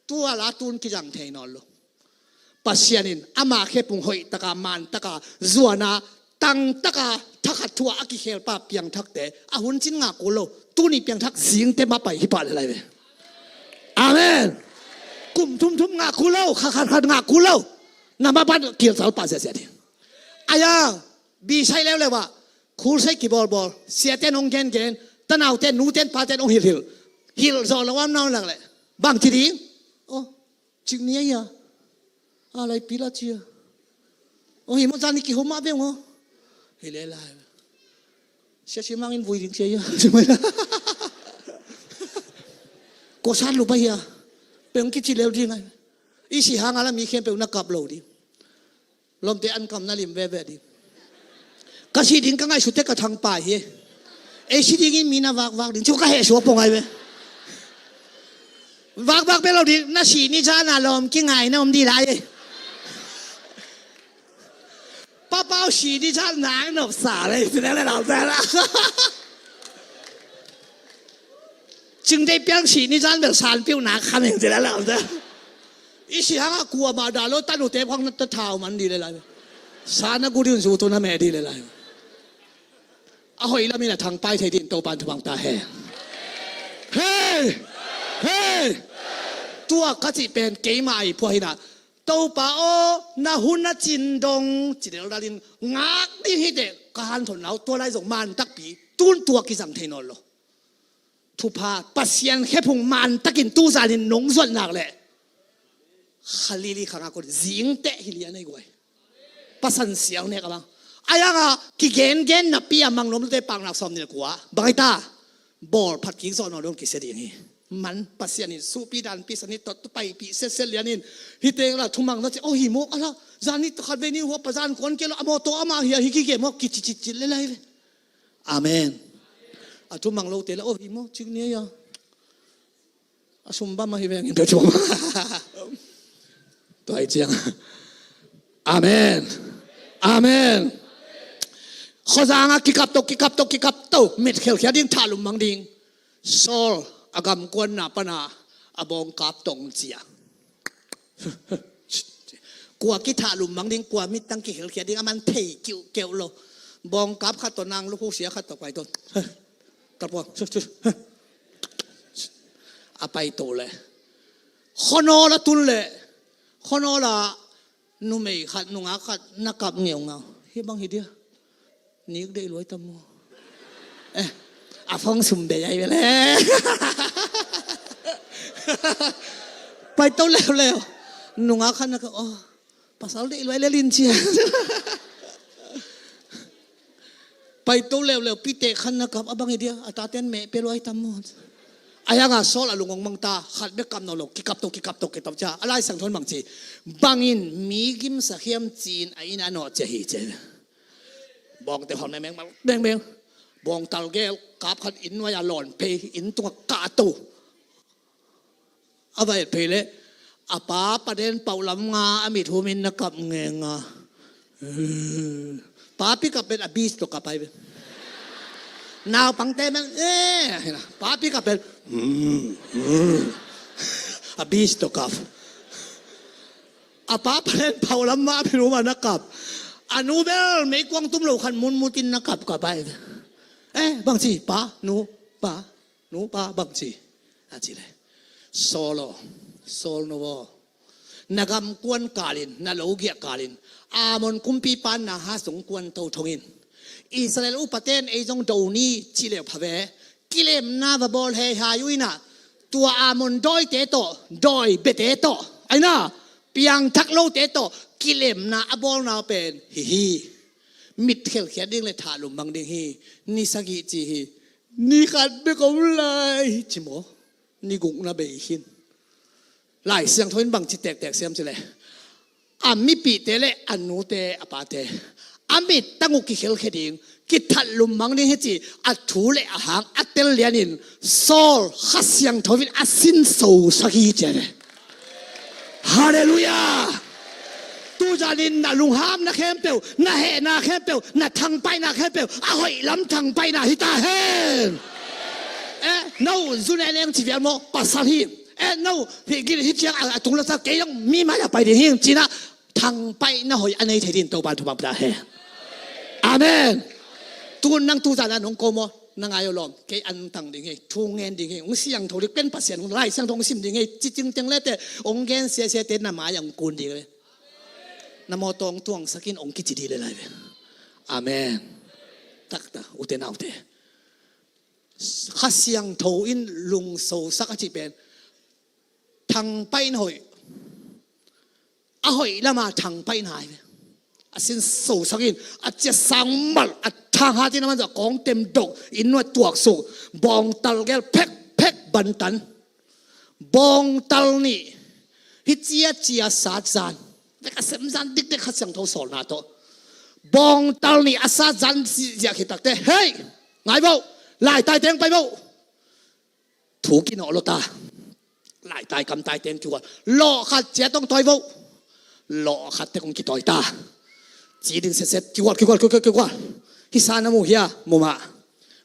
Tua la tun kizang thei nawn lo. Pasian in ama khepung hoih taka, man taka, zuana, tang taka, thakhat thua a kikhelpa piangthakte a hun cin ngak kul lo. Tuni piangthak zingte mapah hi pah le lai ve. Amen. Kum thumthum ngak kul lo, kha khatkhat ngak kul lo. Na mapan kilcal pah ziahziah ding. Aya, bisai leuleu ah, khulsai kibawlbawl, siaten hong gengen, tanauten, nuten, paten hong hilhhilh. Hilh zawh lo am nawn lak leh bang ci ding? Oh, cik ni aia. A lai pila cia. Oh, hi maw, zan ni kihum mah veng maw? Hi le lai. Sia si mangin vui ding cia ia. Ko san lu pa hia. Peng kici leu ding ai. I si hang a la mi khempeuh na kap lo ding. Lomte an kam na lim veve ding. Ka si ding ka ngaihsut te ka thangpai hi. Ei si dingin mi na vakvak ding. Cu ka heh suak pong ai ve. Vakvak pe lo ding. Na si ni zan a lawm kingai na om di lai. Papau si ni zan nang nop sa le. Si le le lau sa la. Cingdei piang si ni zan bel san piu nak khan heng ci le lau sa. I si hang a kuamah dah lo, tanute phang na ta thau man di le lai. Sa na gu ding zu tu na meh di le lai. A hoih lamin a thangpai thei din Topan thupang ta he. Hei! Hei! Tua ka cih pen keimah ai phuah hinah. Topa aw, na hun a cin dong ci delh dalin ngak ding hi teh ka hanthon lau tua lai zong man takpi tun tua kizang thei nawn lo. Thupha Pasian khephung man takin tu zanin nong zuat nak leh kha lili kha nga kut zingteh hi lian ei guai. Pasan siau nek a bang. A yangah kigengen napi a mang nuam lute paknak sawm nih le kua bang ai ta. Bawl phat kik zawh nawn lo kisia ding hi. Man Pasian in suhpi danpi san hi tot tu paipih setset lian in. Hi teng la thumang na ci oh hi maw a la. Zan ni khat vei ni hua pa zan kuan kei lo a maw tawh amah hi a hi kike maw kici citcit le lai ve. Amen. A thumang lote la oh hi maw cik ni a ia. A sum bam ahi vengin pia thuam. Tua hi ciang. Amen. Amen. Khuazang a kikap to, kikap to, kikap to. Mit khelkhia ding, thahlum mang ding. Saul a gamkuanna pana a bawngkap tong cia. Kua kithahlum mang ding, kua mittang kikhelkhia ding a man thei kiuhkeuh lo. Bawngkap khat tawh nang lukhu sia khat tawh pai tawh. Kalpuang. A pai to le. Khuanawl a tun le. Khuanawl a numei khat, nungak khat na kap ngeungau. Hi bang hi dia. Nik deih luai tam maw? Eh, a phone sum bei ai ve le. Pai to leuleu. Nungak khat na kap, oh, pasal deih luai le lin cia. Pai to leuleu, pite khat na kap, a bang hi dia, a taten meh pe luai tam maw? A hianga Saul a lungong mang ta, khat bek kap nawn lo, kikap to, kikap to, kikap cia. A Lai Siangtho in bang ci? Bangin mi gimsa khiam ci-in a inn a nawh cia hi cia. Bawngte hon meng meng, meng meng. Bawngtal gel, kap khat inn nuai a lawn phei, inn tungah kah to. A va et phei leh, a pa paden pauh lam nga a mit humin na kap ngenga. Papi kap pen a beast tawh kap ai ve. Naupangte meng, eh, papi kap pen, a beast tawh kap. A pa paden pauh lam nga a mit humin na kap. A nu bel meikuang tum lo khan munmutin na kap kap ai ve. Eh, bang ci, pa, nu, pa, nu, pa, bang ci? A ci le, Saul aw, Saul nu aw, na gam kuan kalin, na lo giah kalin, Amon kumpipa na ha sung kuan to thongin, Israel upaten ei zong do ni ci leu pha ve. Kilemna va bawl heihai uh inah, tua Amon dawite tawh, dawi bete tawh, aina, piangthak lote tawh kilemna a bawlna pen hi hi. Mit khelkhiat ding le thahlum mang ding hi. Ni sagih ci hi. Ni khat bek om lai ci maw? Ni gukna bei khin. Lai Siangtho in bang ci tektek siam ci le, a mipihte le a nute a pate a mittang uh kikhelkhia ding, kithahlum mang ding hi ci a thu le a hang a tel lianin Saul Kha Siangtho in a sinsosak hi ci a ve. Halleluiah. Tuzanin na lunghamna khempeuh, na hehna khempeuh, na thangpaihna khempeuh a hoih lam thangpaihna hi ta hen. Eh, no zu ne leng ci vial maw, pasal hi. Eh, no hi gil hi ciang a, a tung lo sa kei dong mi mai a pai ding hi cina, thangpaihna hoih a nei thei ding Topan thupha pia hen. Amen. Tun nang tuzan a nong ko maw, na ngai aw lawm, kei an tang ding hi, thu ngen ding hi, ong siangtho ding pen Pasian ong Lai Siangtho ong sim ding hi, ci cingteng lete ong gen siasiate na mai ong kun ding hi. Na mawtaw ong tuangsakin ong kici ding le lai ve. Amen. Takta ute naute, Kha Siangtho in lungsosak a cih pen thangpaihna hoih, a hoih lama thangpaihna hi ve. A sinsosak in a cia sang mal a thanghat in a manzah kawng temdok in nuat tuaksuk, bawngtal gel phekphek bantan, bawngtal nih hi cia cia satzan, vek a semzan dikdek Kha Siangtho sawlna tawh, bawngtal nih a satzan ziahkhit takte, hei, ngai voh, laitai teng pai voh. Thu kinawh lo ta. Laitai kamtai teng kikual. Lawh khat cia tong tawi voh. Lawh khat tek ong kitawi ta. Ci ding setset kikual, kikual, kikual, kikual. Hisa na mu hia, mu mah.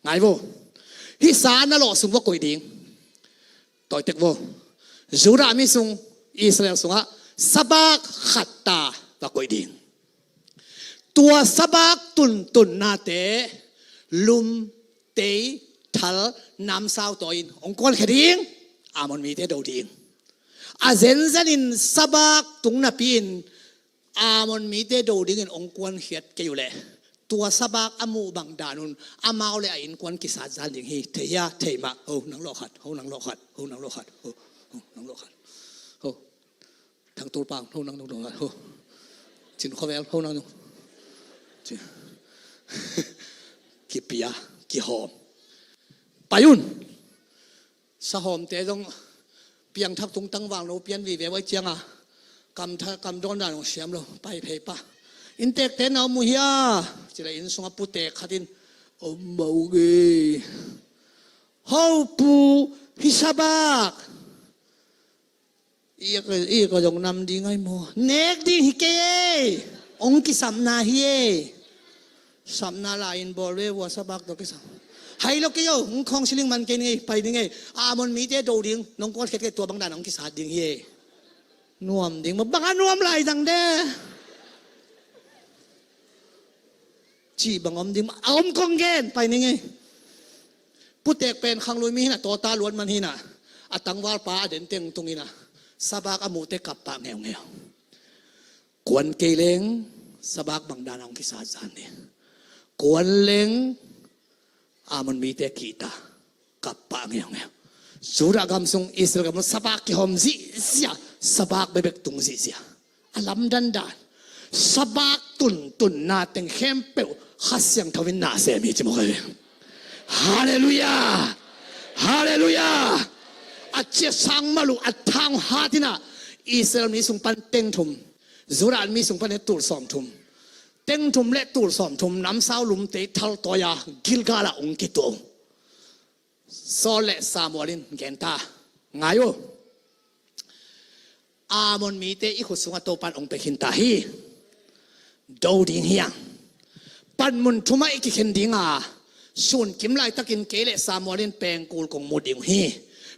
Ngai voh. Hisa na lawh sung voh koih ding. Tawi tek voh. Judah mi sung, Israel sungah sabak khat ta va koih ding. Tua sabak tuntunnate lum, tei, thal, namsau tawi in ong kuankhia ding. Amon mite do ding. A zenzenin sabak tung napi-in Amon mite do dingin ong kuankhiat kei uhleh, tua sabak a muh bang danun amau le a innkuan kisat zan ding hi. Thei hia? Thei mah. Ho nang lawh khat, ho nang lawh khat, ho nang lawh khat, ho, ho nang lawh khat. Ho. Thang Tulpang, ho nang nung dong lai, ho. Cin Khuavel, ho nang nung. Ci. Kipia, kihawm. Pai un. Sahawmte zong piangthak tungtang vang lo pian vive vai cianga. Kam tha, kam dawn dan zong siam lo, pai phei pa. Inntekte na om uh hia? Ci le inn sunga putek khatin om mawk e. Ho pu, hi sabak. I ka, i ka zong nam ding ai maw? Nek ding hi kei ei. Ong kisapna hi ei. Sapna la in bawl ve vua sabak tawh kisap. Hai lo kei o, ong khawng siling man kei ning ei, pai ding ei. Amon mite do ding, nong kuankhiat kei tua bang dan ong kisat ding hi ei. Nuam ding maw, bang a nuam lai zang de. Cih bang om ding maw, a om kong gen, pai ning ei. Putek pen khanglui mi hinah, tawta luat man hinah, a tangvalpa a den teng tung hinah, sabak a muhte kap pah ngeungeu. Kuan kei leng sabak bang dan a hong kisat zan ding. Kuan leng Ammon mite kihta, kap pah ngeungeu. Judah gam sung, Israel gam sung sabak kihawm zihziah, sabak bekbek tung zihziah. A lamdang dan. Sabak tuntunna teng khempeuh Kha Siangtho in na sem hi ci mawk hi. Halleluiah. Halleluiah. A ciah sang malu a thang hat in ah, Israel mi sung pan teng thum, Judah mi sung pan tul sawm thum, teng thum le tul sawm thum namsau lumte thaltawi a Gilgal ah ong kituak. Saul le Samuel in gen ta, ngai uh, Ammon mite i khut sungah Topan ong pia khin ta hi. Do ding hi hang. Panmun thumah i kikhen ding a, sunkim laitakin kei le Samuel in pengkul kong mu ding uh hi.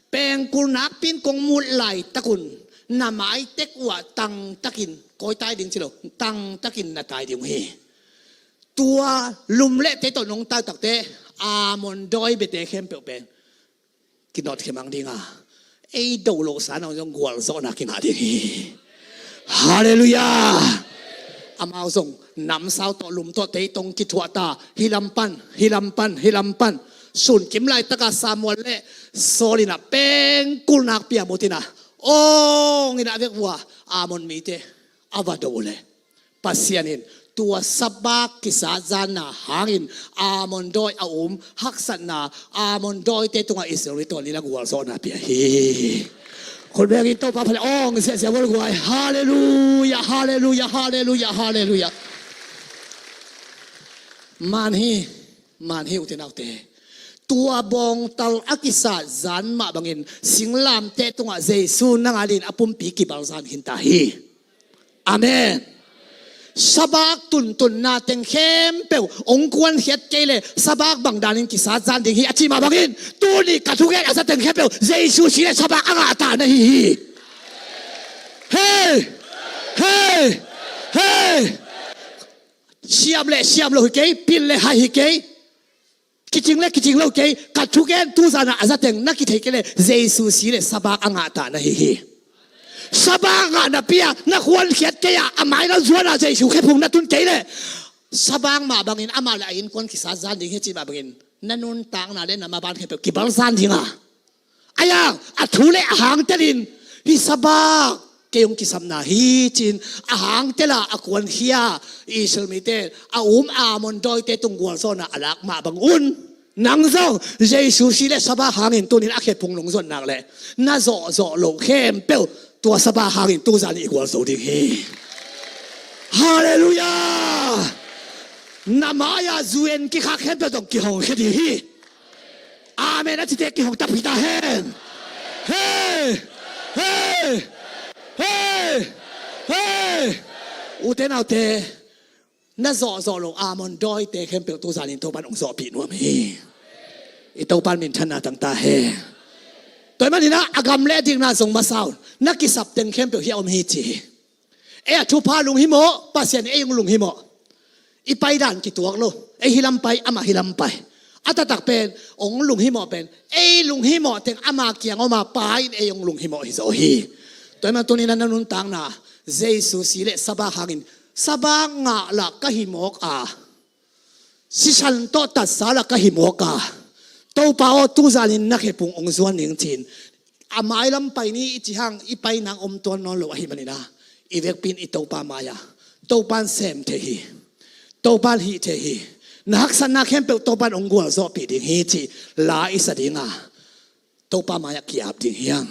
Pengkul nakpi in kong mut laitak un na mai tek uh ah tangtakin, kawi tai ding ci lo, tangtakin na tai ding uh hi. Tua lum le tei tawh nong tai takte, Ammon dawi biate khempeuh pen kinawt khia mang ding a, ei do lohsa na zong gualzawhna kingah ding hi. Halleluiah. Amau zong namsau tawh lum tawh tei tawh ong kithuah ta, hih lam pan, hih lam pan, hih lam pan. Sunkim laitaka Samuel le Saul in ah pengkul nakpi a mut in ah, ong in ah vekpi-a Ammon mite a va do uh leh, Pasian in tua sabak kisat zanna hangin Ammon dawi a um haksatna, Ammon dawite tungah Israel mi tawh ni la gualzawhna pia hi. Khut bengin Topa phat leh ong ziahziah guai. Halleluiah, halleluiah, halleluiah, halleluiah. Man hi, man hi, ute naute. Tua bawngtal a kisat zan mah bangin singlamteh tungah Jesu nang a dingin a pumpi kibal zan khin ta hi. Amen. Sabak tuntunna teng khempeuh ong kuankhiat kei leh sabak bang danin kisat zan ding hi a cih mah bangin, tuni ka thugen a za teng khempeuh Jesu si leh sabak a ngah ta na hi hi. Hei! Hei! Hei! Siam le siam lo hi kei, pil le hai hi kei, kicing le kicing lo kei, ka thugen tuzan a a za teng na kithei kei leh Jesu si leh sabak a ngah ta na hi hi. Sabak ngah napi-a na kuankhiat kei a, a mailam zuan a Jesu khephung na tun kei leh, sabak mah bangin amah le a innkuan kisat zan ding hi cih mah bangin na nuntakna le na maban khempeuh kibal zan ding a, a yang a thu le a hang telin, hih sabak kei ong kisapna hi ci-in a hang tel a, a kuankhia Israel mite a um Ammon dawite tung gualzawhna a lak mah bang un, nang zong Jesu si le sabak hangin tunin a khephung nong zuan nak leh, na zawhzawh loh khempeuh tua sabak hangin tuzan i gualzo ding hi. Halleluiah. Na mai-a zu en kikhak khempeuh zong kihong khia ding hi. Amen a cite kihong takpi ta hen. Hei! Hei! Hei! Hei! Ute naute, na zawhzawh loh Ammon dawite khempeuh tuzanin Topan ong zawhpih nuam hi. I Topan minthanna tang ta hen. Tua ahih manin ah a gam le a dikna zong masa un, na kisap teng khempeuh hih a om hi ci hi. Ei a thupha lunghimawh, Pasian ei ong lunghimawh. I paidan kituak lo, ei hih lam pai, amah hih lam pai. A taktak pen ong lunghimawh pen, ei lunghimawh teng ama kiang om a, Pa in ei ong lunghimawh hi zaw hi. Tua ahih manin tunin na nuntakna Jesu si le sabak hangin, sabak ngah lah ka hi mawk a, sisan tawh tatsa lah ka hi mawk a, Topa aw, tuzanin na khephung ong zuan ning ci-in, a mailam pai ni i cih hang i pai nang om tuan nawn lo ahih manin ah, i vekpi in i Topa mai-ah Topan sem thei hi. Topan hih thei hi. Na haksatna khempeuh Topan ong gualzawhpih ding hi cih la i sa ding a, Topa mai-ah ki-ap ding hi hang.